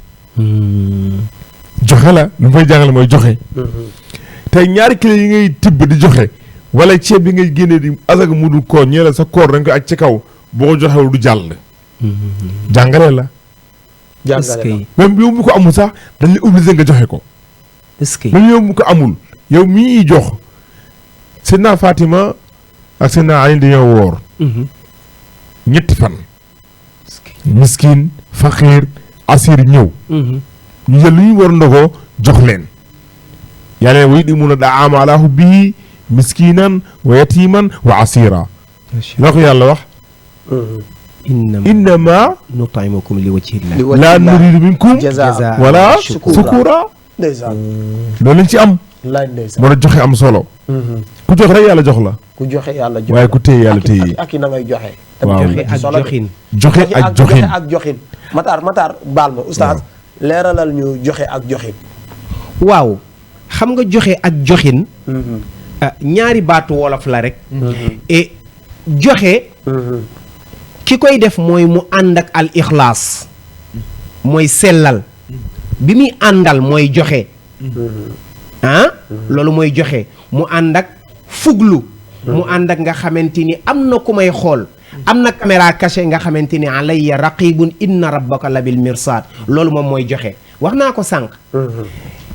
joxe la lu mu fay jàngale mooy joxe. tey ñaari kilo yi ngay tibb di joxe wala ceeb bi ngay génnee di asaka muudum koor ñee la sa koor dañ ko aj ci kaw boo ko joxewul du jàll. jàngale la. même yow mu ko amul sax dañ la obligé nga joxe ko. est-ce que même yow mu ko amul yow mii jox Seydina Fatima ak Seydina Ali dañoo woor. ñetti fan. miskin faqiir asir ñëw. ñu jël lu ñu war ndogoo jox leen. yàlla wa yut'imuuna ta'aama alaa hubbihi miskinan wa yatiman wa asira. loo ko yàlla wax. innama nut'imukum li wajhi llah laa nuriidu minkum jazaa wala shukura. loolu lañ ci am. moo tax joxe am solo. ku jox rek yàlla jox la. ku joxe yàlla joxe waaye ku téye yàlla téye. ak na ngay joxe. waaw joxe ak joxin. joxe ak joxin. Matar baal ma oustaz. leeralal ñu joxe ak joxin. waaw xam nga joxe ak joxin. ñaari baatu wolof la rek. et joxe. ki koy def mooy mu ànd ak al ixlaas. mooy sellal. bi muy àndal mooy joxe. loolu mooy joxe mu ànd ak fuglu. mu ànd ak nga xamante ni am na ku may xool. am na caméra cachée nga xamante ni alayya raqibun inna rabbaka labil mirsad loolu moom mooy joxe wax naa ko sànq.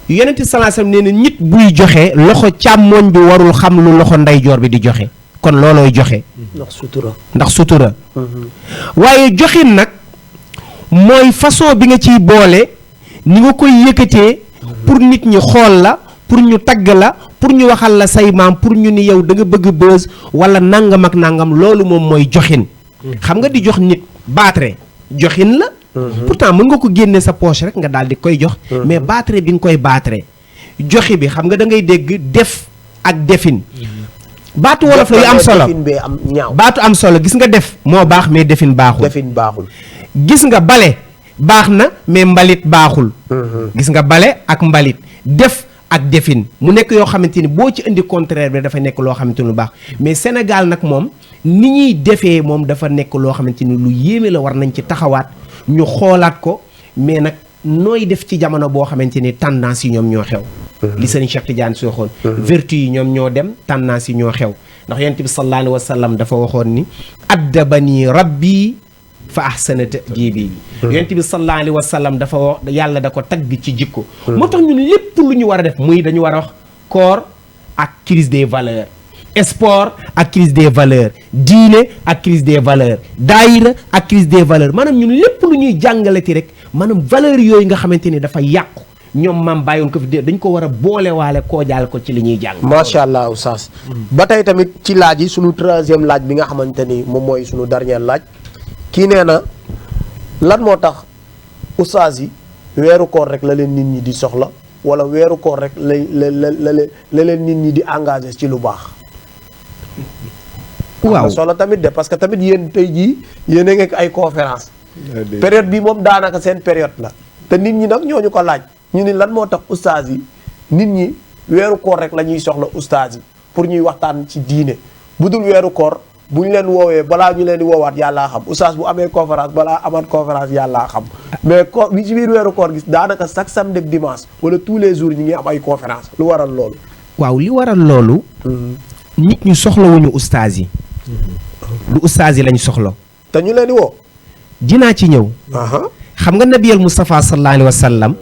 yonent sallallahu alayhi wasallam nee na nit buy joxe loxo càmmooñ bi warul xam lu loxo ndeyjoor bi di joxe kon loolooy joxe. ndax sutura. waaye joxin nag mooy façon bi nga ciy boole ni nga koy yëkkatee pour nit ñi xool la pour ñu tagg la pour ñu waxal la say maam pour ñu ni yow da nga bëgg bës wala nangam ak nangam loolu moom mooy joxin. xam nga di jox nit baatre joxin la. pourtant mën nga ko génne sa poche rek nga daal di koy jox. mais baatre bi nga koy baatre joxe bi xam nga da ngay dégg def ak defin. baatu wolof la yu am solo baatu am solo gis nga def moo baax mais defin baaxul. gis nga bale baax na mais mbalit baaxul. gis nga bale ak mbalit def ak defin mu nekk yoo xamante ni boo ci indi contraire bi dafa nekk loo xamante ni lu baax mais Sénégal nag moom ni ñuy defee moom dafa nekk loo xamante ni lu yéeme la war nañ ci taxawaat ñu xoolaat ko mais nag nooy def ci jamono boo xamante ni tendance yi ñoom ñoo xew. li sëñ Cheikh Tidiane si waxoon. vertu yi ñoom ñoo dem tendance yi ñoo xew ndax yonent bi sallallahu alayhi wa sallam dafa waxoon ni addabani rabbi fa ahsana ta'dibi. yonent bi sallallahu alayhi wa sallam dafa wax yàlla da ko tagg ci jikko. moo tax ñun lépp lu ñu war a def muy dañu war a wax corps ak crise des valeurs. sport ak crise des valeurs diine ak crise des valeurs daayira ak crise des valeurs maanaam ñun lépp lu ñuy jàngalati rek maanaam valeurs yooyu nga xamante ni dafa yàqu ñoom maam bàyyoon ko fi dañ ko war a boolewaale koo jaal ko ci li ñuy jàng. macha allah oustaz. ba tey tamit ci laaj yi sunu 3e laaj bi nga xamante ni moom mooy sunu dernier laaj kii nee na lan moo tax ustaas yi weeru koor rek la leen nit ñi di soxla wala weeru koor rek la leen nit ñi di engagé ci lu baax. waaw solo tamit de parce que tamit yéen tey jii yéen a ngi ay conférence période bi moom daanaka seen période la te nit ñi nag ñooñu ko laaj ñu ni lan moo tax ustaas yi nit ñi weeru koor rek la ñuy soxla ustaas yi pour ñuy waxtaan ci diine bu dul weeru koor bu ñu leen woowee balaa ñu leen di woowaat yàllaa xam ustaas bu amee conférence balaa amaat conférence yàllaa xam mais ko bi ci biir weeru koor gis daanaka chaque samedi ak dimanche wala tous les jours ñi ngi am ay conférence lu waral loolu. waaw li waral loolu. nit ñu soxlawuñu ustaas yi. lu ustaas yi lañ soxla. te ñu leen di woo. dinaa ci ñëw. xam nga nabiyal Mustafa sallallahu alayhi wa sallam.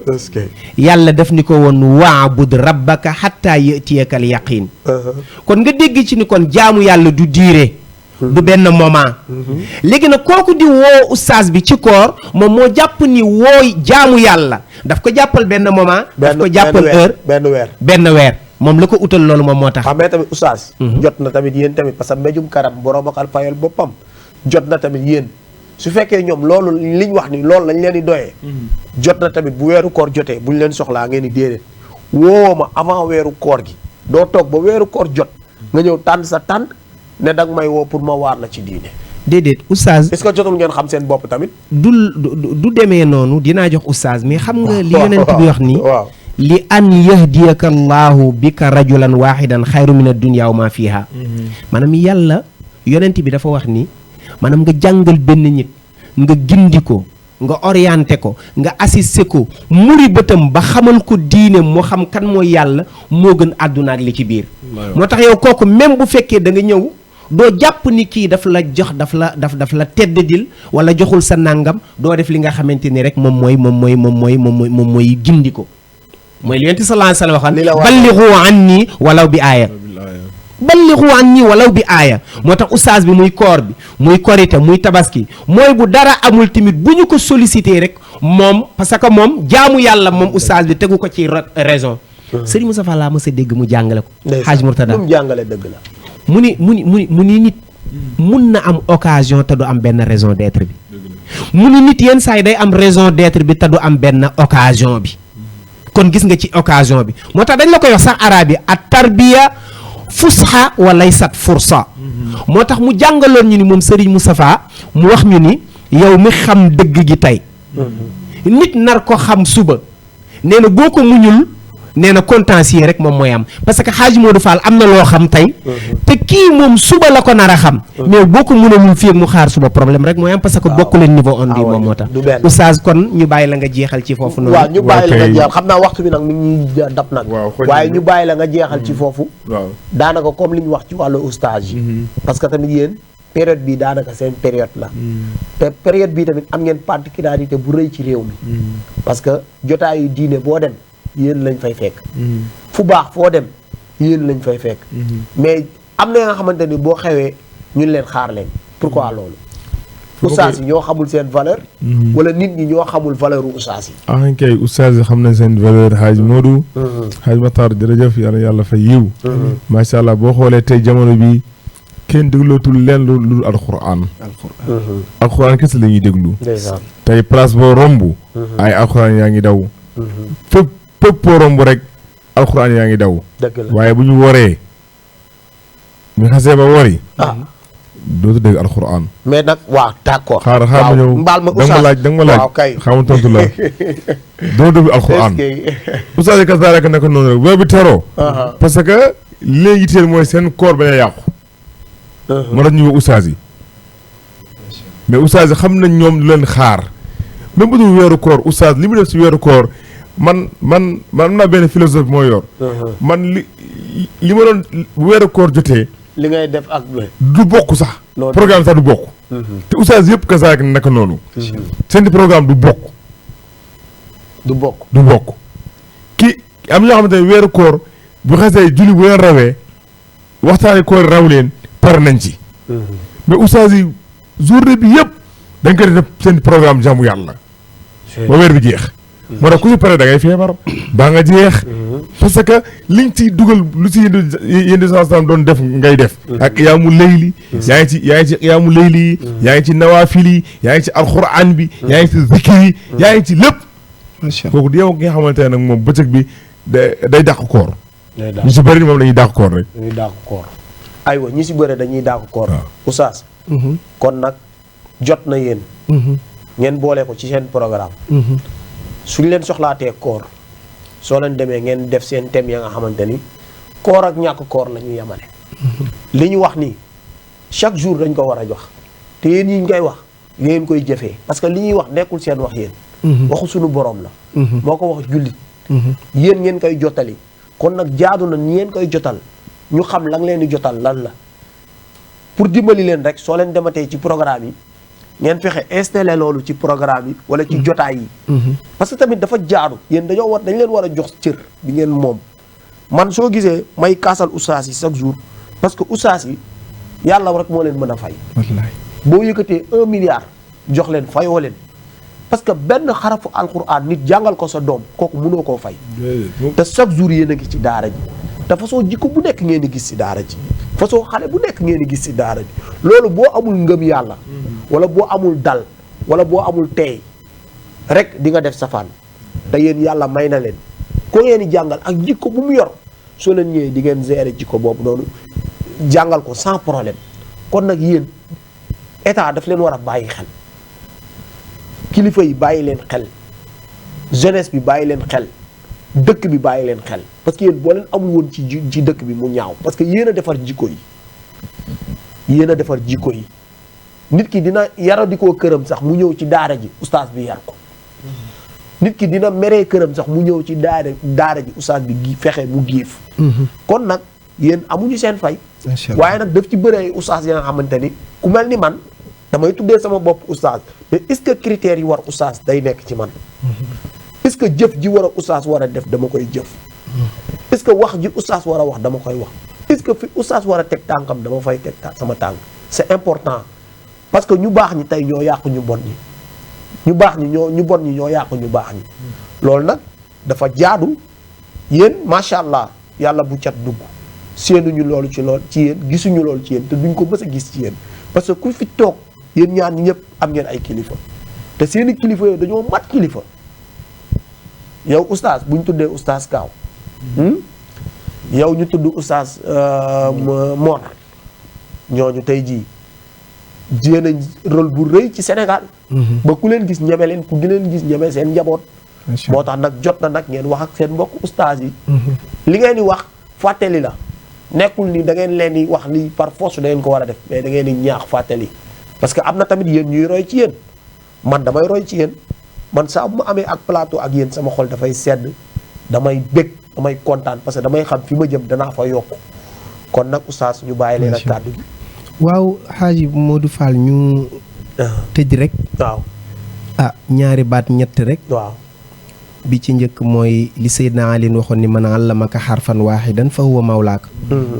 yàlla def ni ko woon waabud rabbaka xatta yatiyaka al yaqin. kon nga dégg ci ni kon jaamu yàlla du diire. du benn moment. léegi nag kooku di woo ustaas bi ci koor moom moo jàpp ni wooy jaamu yàlla daf ko jàppal benn moment. daf ko jàppal heure benn weer. moom la ko utal loolu moom moo tax. mais tamit ustaas. jot na tamit yéen tamit parce que mbéjum karam borom ak fayal boppam jot na tamit yéen. su fekkee ñoom loolu liñ wax ni loolu lañ leen di doyee. jot na tamit bu weeru koor jotee buñ leen soxlaa ngeen di déedéet woo ma avant weeru koor gi doo toog ba weeru koor jot nga ñëw tànn sa tànn ne danga may woo pour ma waar la ci diine. déedéet oustaz. est-ce que jotul ngeen xam seen bopp tamit. du demee noonu dinaa jox oustaz mais xam nga li yonent bi wax nii. waaw li an yahdiyaka allahu bika rajulan wahidan xayru min ad-dunya wa ma fiha. maanaam yàlla yonent bi dafa wax ni. maanaam nga jàngal benn nit nga gindi ko nga orienté ko nga assisté ko muri bëtam ba xamal ko diine moo xam kan mooy yàlla moo gën àdduna ak li ci biir. moo tax yow kooku même bu fekkee da nga ñëw doo jàpp ni kii daf la jox daf la teddadil wala joxul sa nàngam doo def li nga xamante ni rek moom mooy gindi ko mooy li Yonent bi sallallahu alayhi wa sallam waxal ballighu anni walaw bi aaya. ballighu anni walaw bi aaya moo tax ustaas bi muy koor bi muy korite muy tabaski mooy bu dara amul tamit bu ñu ko sollicité rek moom parce que moom jaamu yàlla moom ustaas bi tegu ko ci raison. Serigne Moustapha laa mës a dégg mu jàngale ko. Hadj Mourtada mu jàngale dëgg la. mu ni nit mun na am occasion te du am benn raison d'être bi. mu ni nit yenn saa yi day am raison d'être bi te du am benn occasion bi. kon gis nga ci occasion bi moo tax dañ la koy wax sax arabe yi at tarbiya fusxa walay sat fursa moo tax mu jàngaloon ñu ni moom Serigne Moustapha mu wax ñu ni yow mi xam dëgg gi tey nit nar ko xam suba nee na boo ko muñul nee na contentieux rek moom mooy am parce que Hadj Modou Fall am na loo xam tey te kii moom suba la ko nar a xam mais boo ko mënalul fii ak mu xaar suba problème rek mooy am parce que bokku leen niveau on bi moom moo tax oustaz kon ñu bàyyi la nga jeexal ci foofu noonu waaw ñu bàyyi la nga jeexal xam naa waxtu bi nag mi ngi ñuy dab nag waaye ñu bàyyi la nga jeexal ci foofu daanaka comme li ñu wax ci wàllu oustaz yi parce que tamit yéen période bi daanaka seen période la te période bi tamit am ngeen particularité bu rëy ci réew mi parce que jotaayu diine boo dem yéen lañ fay fekk fu baax foo dem yéen lañ fay fekk mais am na nga xamante ni boo xewee ñun leen xaar leen pourquoi loolu ustaas yi ñoo xamul seen valeur wala nit ñi ñoo xamul valeur u ustaas yi kay ustaas yi xam nañ seen valeur Hadj Modou Hadj Matar jërëjëf yàlla fay yiw macha allah boo xoolee tey jamono bi kenn déglootul leen lu dul alxuraan kese la ñuy déglu tey place boo romb ay alxuraan yaa ngi daw fépp boo romb rek alxuraan yaa ngi daw waaye bu ñu woree ñu xasee ba wori dootu dégg alxuraan mais nag waaw d'accord xaar ma ñëw mbaal ma da nga ma laaj xamu tontu la doo dégg alxuraan oustaz yi kasa rek naka noonu rek weer bi teroo parce que léegi teel mooy seen koor bañ a yàqu moo tax ñu woo oustaz yi mais oustaz yi xam nañ ñoom lu leen xaar même bu dul weeru koor oustaz li mu def si weeru koor man am naa benn philosophe moo yor man li ma doon weeru koor jotee li ngay def ak du bokk sax programme sax du bokk te oustaz yëpp kasaak naka noonu seen programme du bokk ki am ñoo xamante ne weeru koor bu xasee julli bu leen rawee waxtaani koor raw leen pare nañ ci mais oustaz yi journée bi yëpp dañ koy def seen programme jaamu yàlla ba weer bi jeex moo tax ku si pare da ngay feebar baa nga jeex parce que liñ ciy dugal lu si yéen sallam doon def ngay def ak yaamu layli yaa ngi ci yaamu layli yi yaa ngi ci nawaafil yi yaa ngi ci alquran bi yaa ngi ci zikr yi yaa ngi ci lépp kooku di yow ki nga xamante ne nag moom bëccëg bi day dàq koor ñu si bëri moom dañuy dàq koor rek dañuy dàq koor aywa ñi si bëri dañuy dàq koor oustaz kon nag jot na yéen ngeen boole ko ci seen programme suñ leen soxlaatee koor soo leen demee ngeen def seen thème ya nga xamante ni koor ak ñàkk koor la ñu yemale li ñu wax nii chaque jour dañ ko war a jox te yéen yi ñu koy wax ngeen koy jëfee parce que li ñuy wax nekkul seen wax yéen waxu suñu borom la moo ko wax jullit yéen ngeen koy jottali kon nag jaadu na ñi ngeen koy jotal ñu xam la nga leen di jotal lan la pour dimbali leen rek soo leen dematee ci programme yi ngeen fexe installé loolu ci programme yi wala ci jotaay yi parce que tamit dafa jaadu yéen dañ leen war a jox cër bi ngeen moom man soo gisee may kaasal ustaas yi chaque jour parce que ustaas yi yàlla rek moo leen mën a fay wallaay boo yëkkatee 1 milliard jox leen fayoo leen parce que benn xarafu alquran nit jàngal ko sa doom kooku mënoo koo fay te chaque jour yéen a ngi ci daara ji te façon jikko bu nekk ngeen di gis ci daara ji façon xale bu nekk ngeen di gis ci daara ji loolu boo amul ngëm yàlla wala boo amul dal wala boo amul teey rek di nga def safaan te yéen yàlla may na leen ko ngeen di jàngal ak jikko bu mu yor soo leen ñëwee di ngeen gérer jikko boobu noonu jàngal ko sans problème kon nag yéen état daf leen war a bàyyi xel kilifa yi bàyyi leen xel jeunesse bi bàyyi leen xel dëkk bi bàyyi leen xel parce que yéen boo leen amul woon ci dëkk bi mu ñaaw parce que yéen a defar jikko yi yéen a defar jikko yi nit ki dina yaradikoo këram sax mu ñëw ci daara ji ustaas bi yar ko nit ki dina meree këram sax mu ñëw ci daara ji ustaas bi fexe mu giif kon nag yéen amuñu seen fay waaye nag daf ci bëree ustaas ya nga xamante ni ku mel ni man damay tuddee sama bopp ustaas mais est-ce que critères yi war ustaas day nekk ci man est-ce que jëf ji war a ustaas war a def dama koy jëf est-ce que wax ji ustaas war a wax dama koy wax est-ce que fi ustaas war a teg tànkam dama fay teg sama tànk c'est important parce que ñu baax ñi tey ñoo yàqu ñu bon ñi ñu baax ñi ñu bon ñi ñoo yàqu ñu baax ñi loolu nag dafa jaadu yéen macha allah yàlla bu cat dugg séenuñu loolu ci yéen gisuñu loolu ci yéen te duñ ko mës a gis ci yéen parce que ku fi toog yéen ñaar ñi ñëpp am ngeen ay kilifa te seeni kilifa yooyu dañoo mat kilifa yow ustaas bu ñu tuddee ustaas Kaaw yow ñu tudd ustaas Mor ñooñu tey jii jiyee nañ rôle bu rëy ci Sénégal ba ku leen gis ñeme leen ku leen gis ñeme seen njaboot moo tax nag jot na nag ngeen wax ak seen mbokk ustaas yi li ngeen di wax fàttali la nekkul ni da ngeen leen di wax li par force da ngeen ko war a def mais da ngeen di ñaax fàttali parce que am na tamit yéen ñuy roy ci yéen man damay roy ci yéen man saa bu ma amee ak plateau ak yéen sama xol dafay sedd damay bég damay kontaan parce que damay xam fi ma jëm danaa fa yokk kon nag oustaz ñu bàyyi leen ak kàddu gi waaw Hadji Modou Fall ñu tëj rek waaw ñaari baat ñett rek waaw bi ci njëkk mooy li Seydina Ali waxoon ni man allamaka xarfan waahidan fa huwa mawlaaka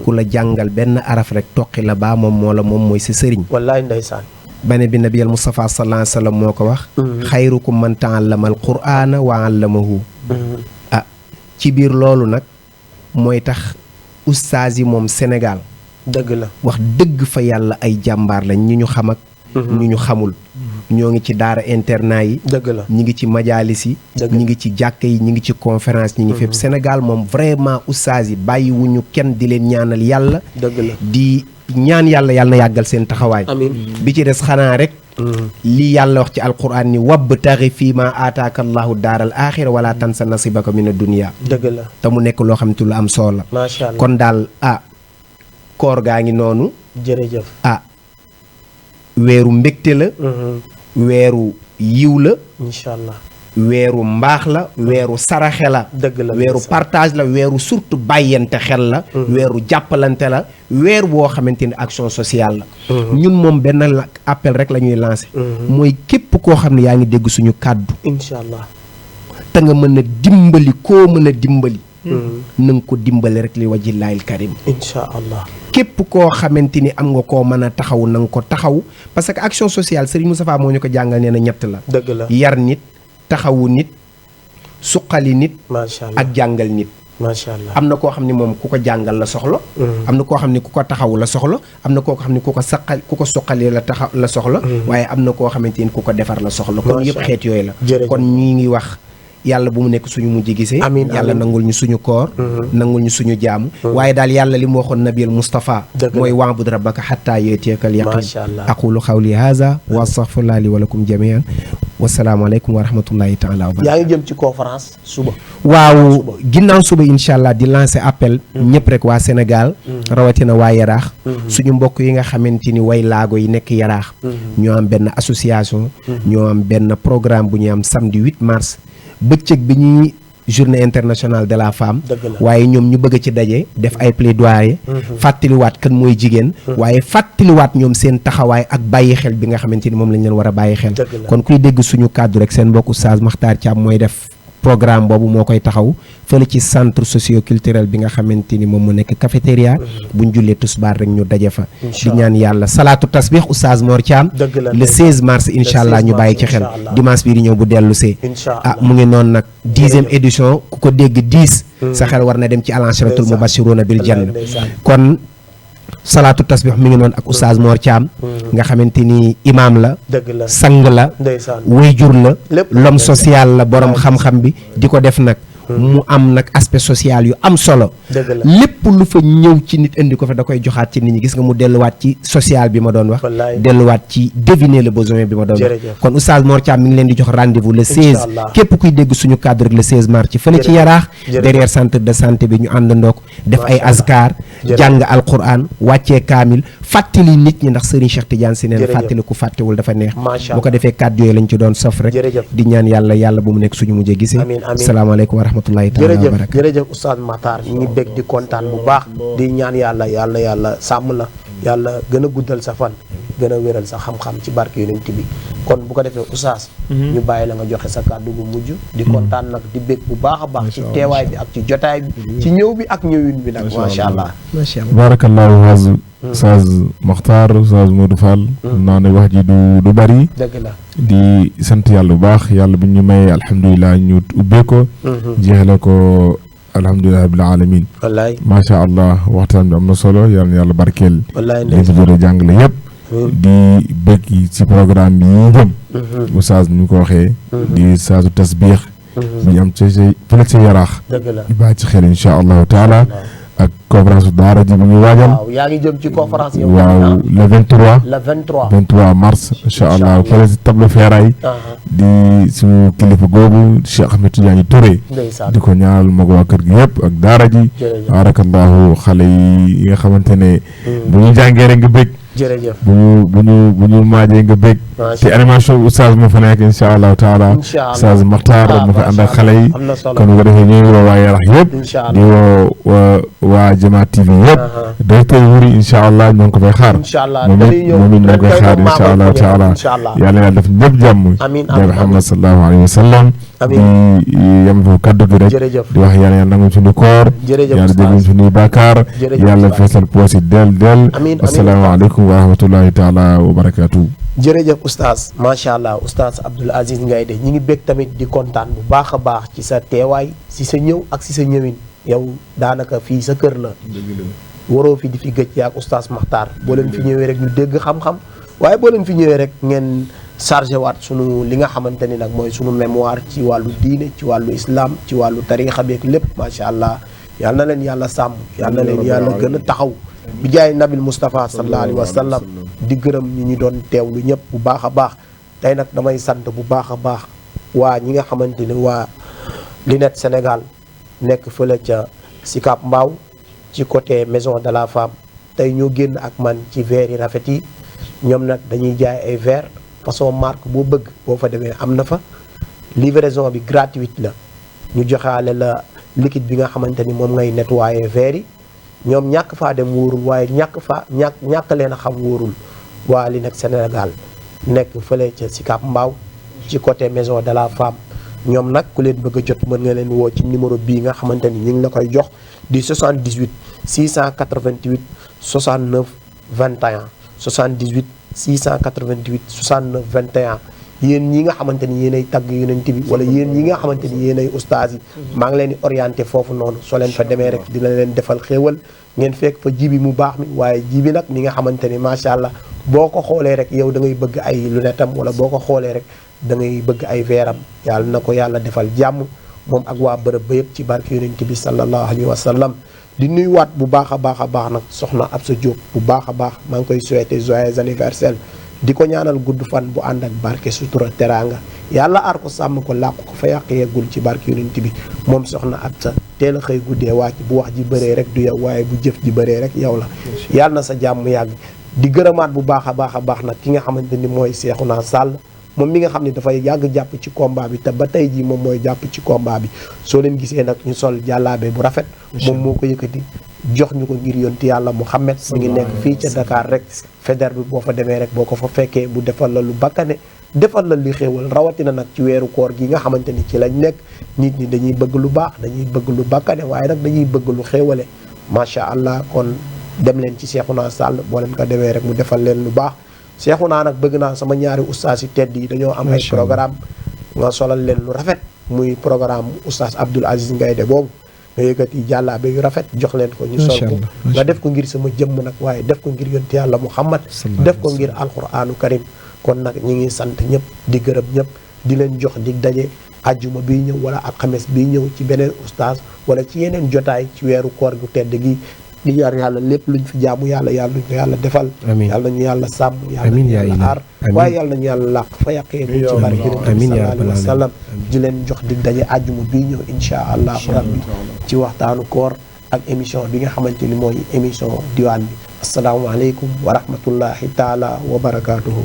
ku la jàngal benn araf rek toqi la baa moom moo la moom mooy sa sëriñ wallaay ndeysaan bane bi nabiyal Mustafa sallallahu alayhi wa sallam moo ko wax xayrukum man taallama al qur'ana wa allamahu ci biir loolu nag mooy tax ustaas yi moom Sénégal dëgg la wax dëgg fa yàlla ay jàmbaar lañ ñi ñu xam ak ñi ñu xamul ñoo ngi ci daara internat yi dëgg la ñi ngi ci majalis yi ñi ngi ci jàkka yi ñi ngi ci conférence ñi ngi fépp Sénégal moom vraiment ustaas yi bàyyiwuñu kenn di leen ñaanal yàlla dëgg la di ñaan yàlla na yàggal seen taxawaay amiin bi ci des xanaa rek lii yàlla wax ci alquran ni wabtaghi fii ma aataaka allahu daaral axira wala tansa nasibaka min ad-dunya dëgg la te mu nekk loo xam te lu am solo la macha allah kon daal koor gaa ngi noonu jërëjëf weeru mbégte la weeru yiw la incha allah weeru mbaax la weeru saraxe la dëgg la weeru partage la weeru surtout bàyyante xel la weeru jàppalante la weer boo xamante ni action sociale la ñun moom benn appel rek la ñuy lancé mooy képp koo xam ne yaa ngi dégg suñu kàddu incha allah te nga mën a dimbali koo mën a dimbali na nga ko dimbali rek li wajillaahil karim incha allah képp koo xamante ni am nga koo mën a taxaw na nga ko taxaw parce que action sociale Serigne Moustapha moo ñu ko jàngal nee na ñett la dëgg la yar nit taxawu nit suqali nit macha allah ak jàngal nit macha allah. am na koo xam ne moom ku ko jàngal la soxla. am na koo xam ne ku ko taxaw la soxla. am na koo xam ne ku ko suqali la taxaw la soxla. waaye am na koo xamante ni ku ko defar la soxla. kon yëpp xeet yooyu la. kon ñi ngi wax yàlla bu mu nekk suñu mujj gisee. amiin yàlla nangul ñu suñu koor. nangul ñu suñu jaamu. waaye daal yàlla li mu waxoon nabiyul Mustafa. mooy wa'bud rabbaka hatta ya'tiyakal yaqin. macha allah aqulu qawli hadha wa astaghfirullaha li wa lakum jami'an. wasalaamaaleykum wa rahmatullahi taala wa barakatuh. yaa ngi jëm ci conférence suba. waaw ginnaaw suba incha allah di lancer appel. ñëpp rek waa Sénégal. rawatina waa Yaraax. suñu mbokk yi nga xamante ni way laago yi nekk Yaraax. ñoo am benn association. ñoo am benn programme bu ñuy am samedi 8 mars. bëccëg bi ñuy journée internationale de la femme. waaye ñoom ñu bëgg ci daje def ay plaidoyer. fàttaliwaat kan mooy jigéen. waaye fàttaliwaat ñoom seen taxawaay ak bàyyi xel bi nga xamante ni moom lañ leen war a bàyyi xel. kon kuy dégg suñu kàddu rek seen mbokk Oustaz Makhtar Thiam mooy def programme boobu moo koy taxaw fële ci centre socio-culturel bi nga xamante ni moom mu nekk cafétéria. buñ jullee tusbaar rek ñu daje fa. di ñaan yàlla salaatu tasbih Oustaz Mor Thiam. le 16 mars incha allah ñu bàyyi ci xel. dimanche bii di ñëw bu dellu see. mu ngi noonu nag 10e édition ku ko dégg 10. sa xel war na dem ci al-asharatul mubashiruna bil janna kon. salaatu tasbih mi ngi noonu ak Oustaz Mor Thiam nga xamante ni imaam la sang la wayjur la l'homme social la borom xam-xam bi di ko def nag mu am nag aspect social yu am solo lépp lu fa ñëw ci nit indi ko fa da koy joxaat ci nit ñi gis nga mu delluwaat ci social bi ma doon wax delluwaat ci deviner le besoin bi ma doon wax kon Oustaz Mor Thiam mi ngi leen di jox rendez-vous le 16 képp kuy dégg suñu cadre rek le 16 mars ci fële ci Yaraax derrière centre de santé bi ñu àndandoo ko def ay azkar jàng alquran wàccee kaamil fàttali nit ñi ndax Serigne Cheikh Tidiane Sy neen fàttali ku fàttewul dafa neex bu ko defee kàddu yooyu lañ ci doon sof rek di ñaan yàlla bu mu nekk suñu mujjee gisee asalaamaaleykum wa rahmatullahi taala wa barakatuh jërëjëf Oustaz Makhtar ñu ngi bég di kontaan bu baax di ñaan yàlla sàmm la yàlla gën a guddal sa fan gën a wéral sa xam-xam ci barke yonent bi kon bu ko defee Oustaz ñu bàyyi la nga joxe sa kàddu gu mujj di kontaan nag di bég bu baax a baax ci teewaay bi ak ci jotaay bi ci ñëw bi ak ñëwin bi nag macha allah barakallahu Oustaz Makhtar Oustaz Modou Fall naa ne wax ji du bari dëgg la di sant yàlla bu baax yàlla bi ñu may alhamdulilah ñu ubbee ko jeexale ko alhamdulilah rabbil alamin wallaay macha allah waxtaan bi am na solo yàlla barkeel wallaay li fi jot a jàngale yëpp di bëgg ci programme bi yi jëm Oustaz ni ñu ko waxee di Oustaz tasbih bi ñu am ci fële ci Yaraax ñu bàyyi ci xel incha allahu taala ak conférence daara ji bu ñuy waajal. waaw yaa ngi jëm ci conférence yow. waaw le 23. le 23 mars. incha allah fële si table Feeraay. di suñu kilifa googu Cheikh Ahmed Tidiane Touré. di ko ñaanal mag waa kër gi yëpp ak daara ji. barakallahu xale yi nga xamante ne. bu ñu jàngee rek nga bëgg. jërëjëf bu ñu maajee nga bëgg. te animation Oustaz moo fa nekk incha allahu taala. Oustaz Makhtar moo fa ànd ak xale yi. kon bu ko defee ñuy woo waa Yaraax yëpp. di woo waa Jama TV yëpp. directeur Wuri incha allah ñoo ngi ko fay xaar. moom it ñoo ngi koy xaar incha allahu taala. yàlla def ñëpp jàmm. amiin bi Muhammad sallallahu alayhi wa sallam. di yem foofu kaddu gi rek. di wax yàlla nangu suñu koor. yàlla déglu suñuy bàkkaar. yàlla feesal poos yi del. asalaamaaleykum wa rahmatullahi taala wa barakaatu. jërëjëf Oustaz macha allah Oustaz Abdoul Aziz Ngaye de ñi ngi bég tamit di kontaan bu baax a baax ci sa teewaay si sa ñëw ak si sa ñëwin yow daanaka fii sa kër la waroo fi di fi gëj yaak Oustaz Makhtar boo leen fi ñëwee rek ñu dégg xam-xam waaye boo leen fi ñëwee rek ngeen chargé waat sunu li nga xamante ni nag mooy sunu mémoire ci wàllu diine ci wàllu islam ci wàllu tarixa beeg lépp macha allah yal na leen yàlla sàmm yal na leen yàlla gën a taxaw bi jaay nabil Moustapha sallallahu alayhi wa sallam di gërëm ñi ñu doon teewlu ñëpp bu baax a baax tey nag damay sant bu baax a baax waa ñi nga xamante ni waa Lunette Sénégal nekk fële ca Sicap Mbao ci côté maison de la femme tey ñoo génn ak man ci verre yi rafet yi ñoom nag dañuy jaay ay verre façon marque boo bëgg boo fa demee am na fa livraison bi gratuite la ñu joxaale la liquide bi nga xamante ni moom ngay nettoyer verre yi ñoom ñàkk faa dem wóorul waaye ñàkk leen a xam wóorul waa Lunette Sénégal nekk fële ca Sicap Mbao ci côté maison de la femme ñoom nag ku leen bëgg a jot mën nga leen woo ci numéro bii nga xamante ni ñu ngi la koy jox di 78 688 69 21 78 688 69 21 yéen ñi nga xamante ni yéenay tagg yonent bi wala yéen ñi nga xamante ni yéenay ustaas yi maa ngi leen di orienté foofu noonu soo leen fa demee rek dina leen defal xéewal ngeen fekk fa jibi mu baax mi waaye jibi nag mi nga xamante ni macha allah boo ko xoolee rek yow da ngay bëgg ay lunetam wala boo ko xoolee rek da ngay bëgg ay veeram yàlla na ko yàlla defal jàmm moom ak waa bërëb ba yëpp ci barke yonent bi sallallahu alayhi wa sallam di nuyuwaat bu baax a baax nag soxna Absa Diop bu baax a baax maa ngi koy souhaiter joyeux anniversaire di ko ñaanal gudd fan bu ànd ak barke sutura teraanga yàlla aar ko sàmm ko làq ko fa yàq yeggul ci barke yonent bi moom soxna Absa teel a xëy guddee wàcc bu wax ji bëree rek du yow waaye bu jëf ji bëree rek yow la yàlla na sa jàmm yàgg di gërëmaat bu baax a baax nag ki nga xamante ni mooy Seexuna Sall moom mi nga xam ne dafay yàgg jàpp ci combat bi te ba tey jii moom mooy jàpp ci combat bi soo leen gisee nag ñu sol jàllaabe bu rafet moom moo ko yëkkati jox ñu ko ngir yonti yàlla Muhammad mi ngi nekk fii ca Dakar rek Faidherbe bi boo fa demee rek boo ko fa fekkee bu defal la lu bakkane defal la li xéewal rawatina nag ci weeru koor gi nga xamante ni ci lañ nekk nit ñi dañuy bëgg lu baax dañuy bëgg lu bakkane waaye nag dañuy bëgg lu xéewale macha allah kon dem leen ci Seexuna Sall boo leen ko demee rek mu defal leen lu baax Seexuna nag bëgg naa sama ñaari ustaas yi tedd yi dañoo am ay programme nga solal leen lu rafet muy programme ustaas Abdoul Aziz Ngaïdé boobu nga yëkkati jàllaabe yu rafet jox leen ko ñu sol ko nga def ko ngir sama jëmm nag waaye def ko ngir yonti yàlla Muhammad def ko ngir alquranu karim kon nag ñi ngi sant ñëpp di gërëm ñëpp di leen jox dig daje ajjuma biy ñëw wala alxames biy ñëw ci beneen ustaas wala ci yeneen jotaay ci weeru koor gu tedd gi di ñaan yàlla lépp luñ fi jaamu yàlla yàlla ñu ko yàlla defal yàlla nañu yàlla sàmm yàlla nañu yàlla aar waaye yàlla nañu yàlla làq fa yàqee ci barke sallallahu alayhi wa sallam di leen jox dig daje àjjuma bii ñëw insha allahu rabbi ci waxtaanu koor ak émission bi nga xamante ni mooy émission diwaan bi assalaamu aleykum wa rahmatullahi taala wa barakatuhu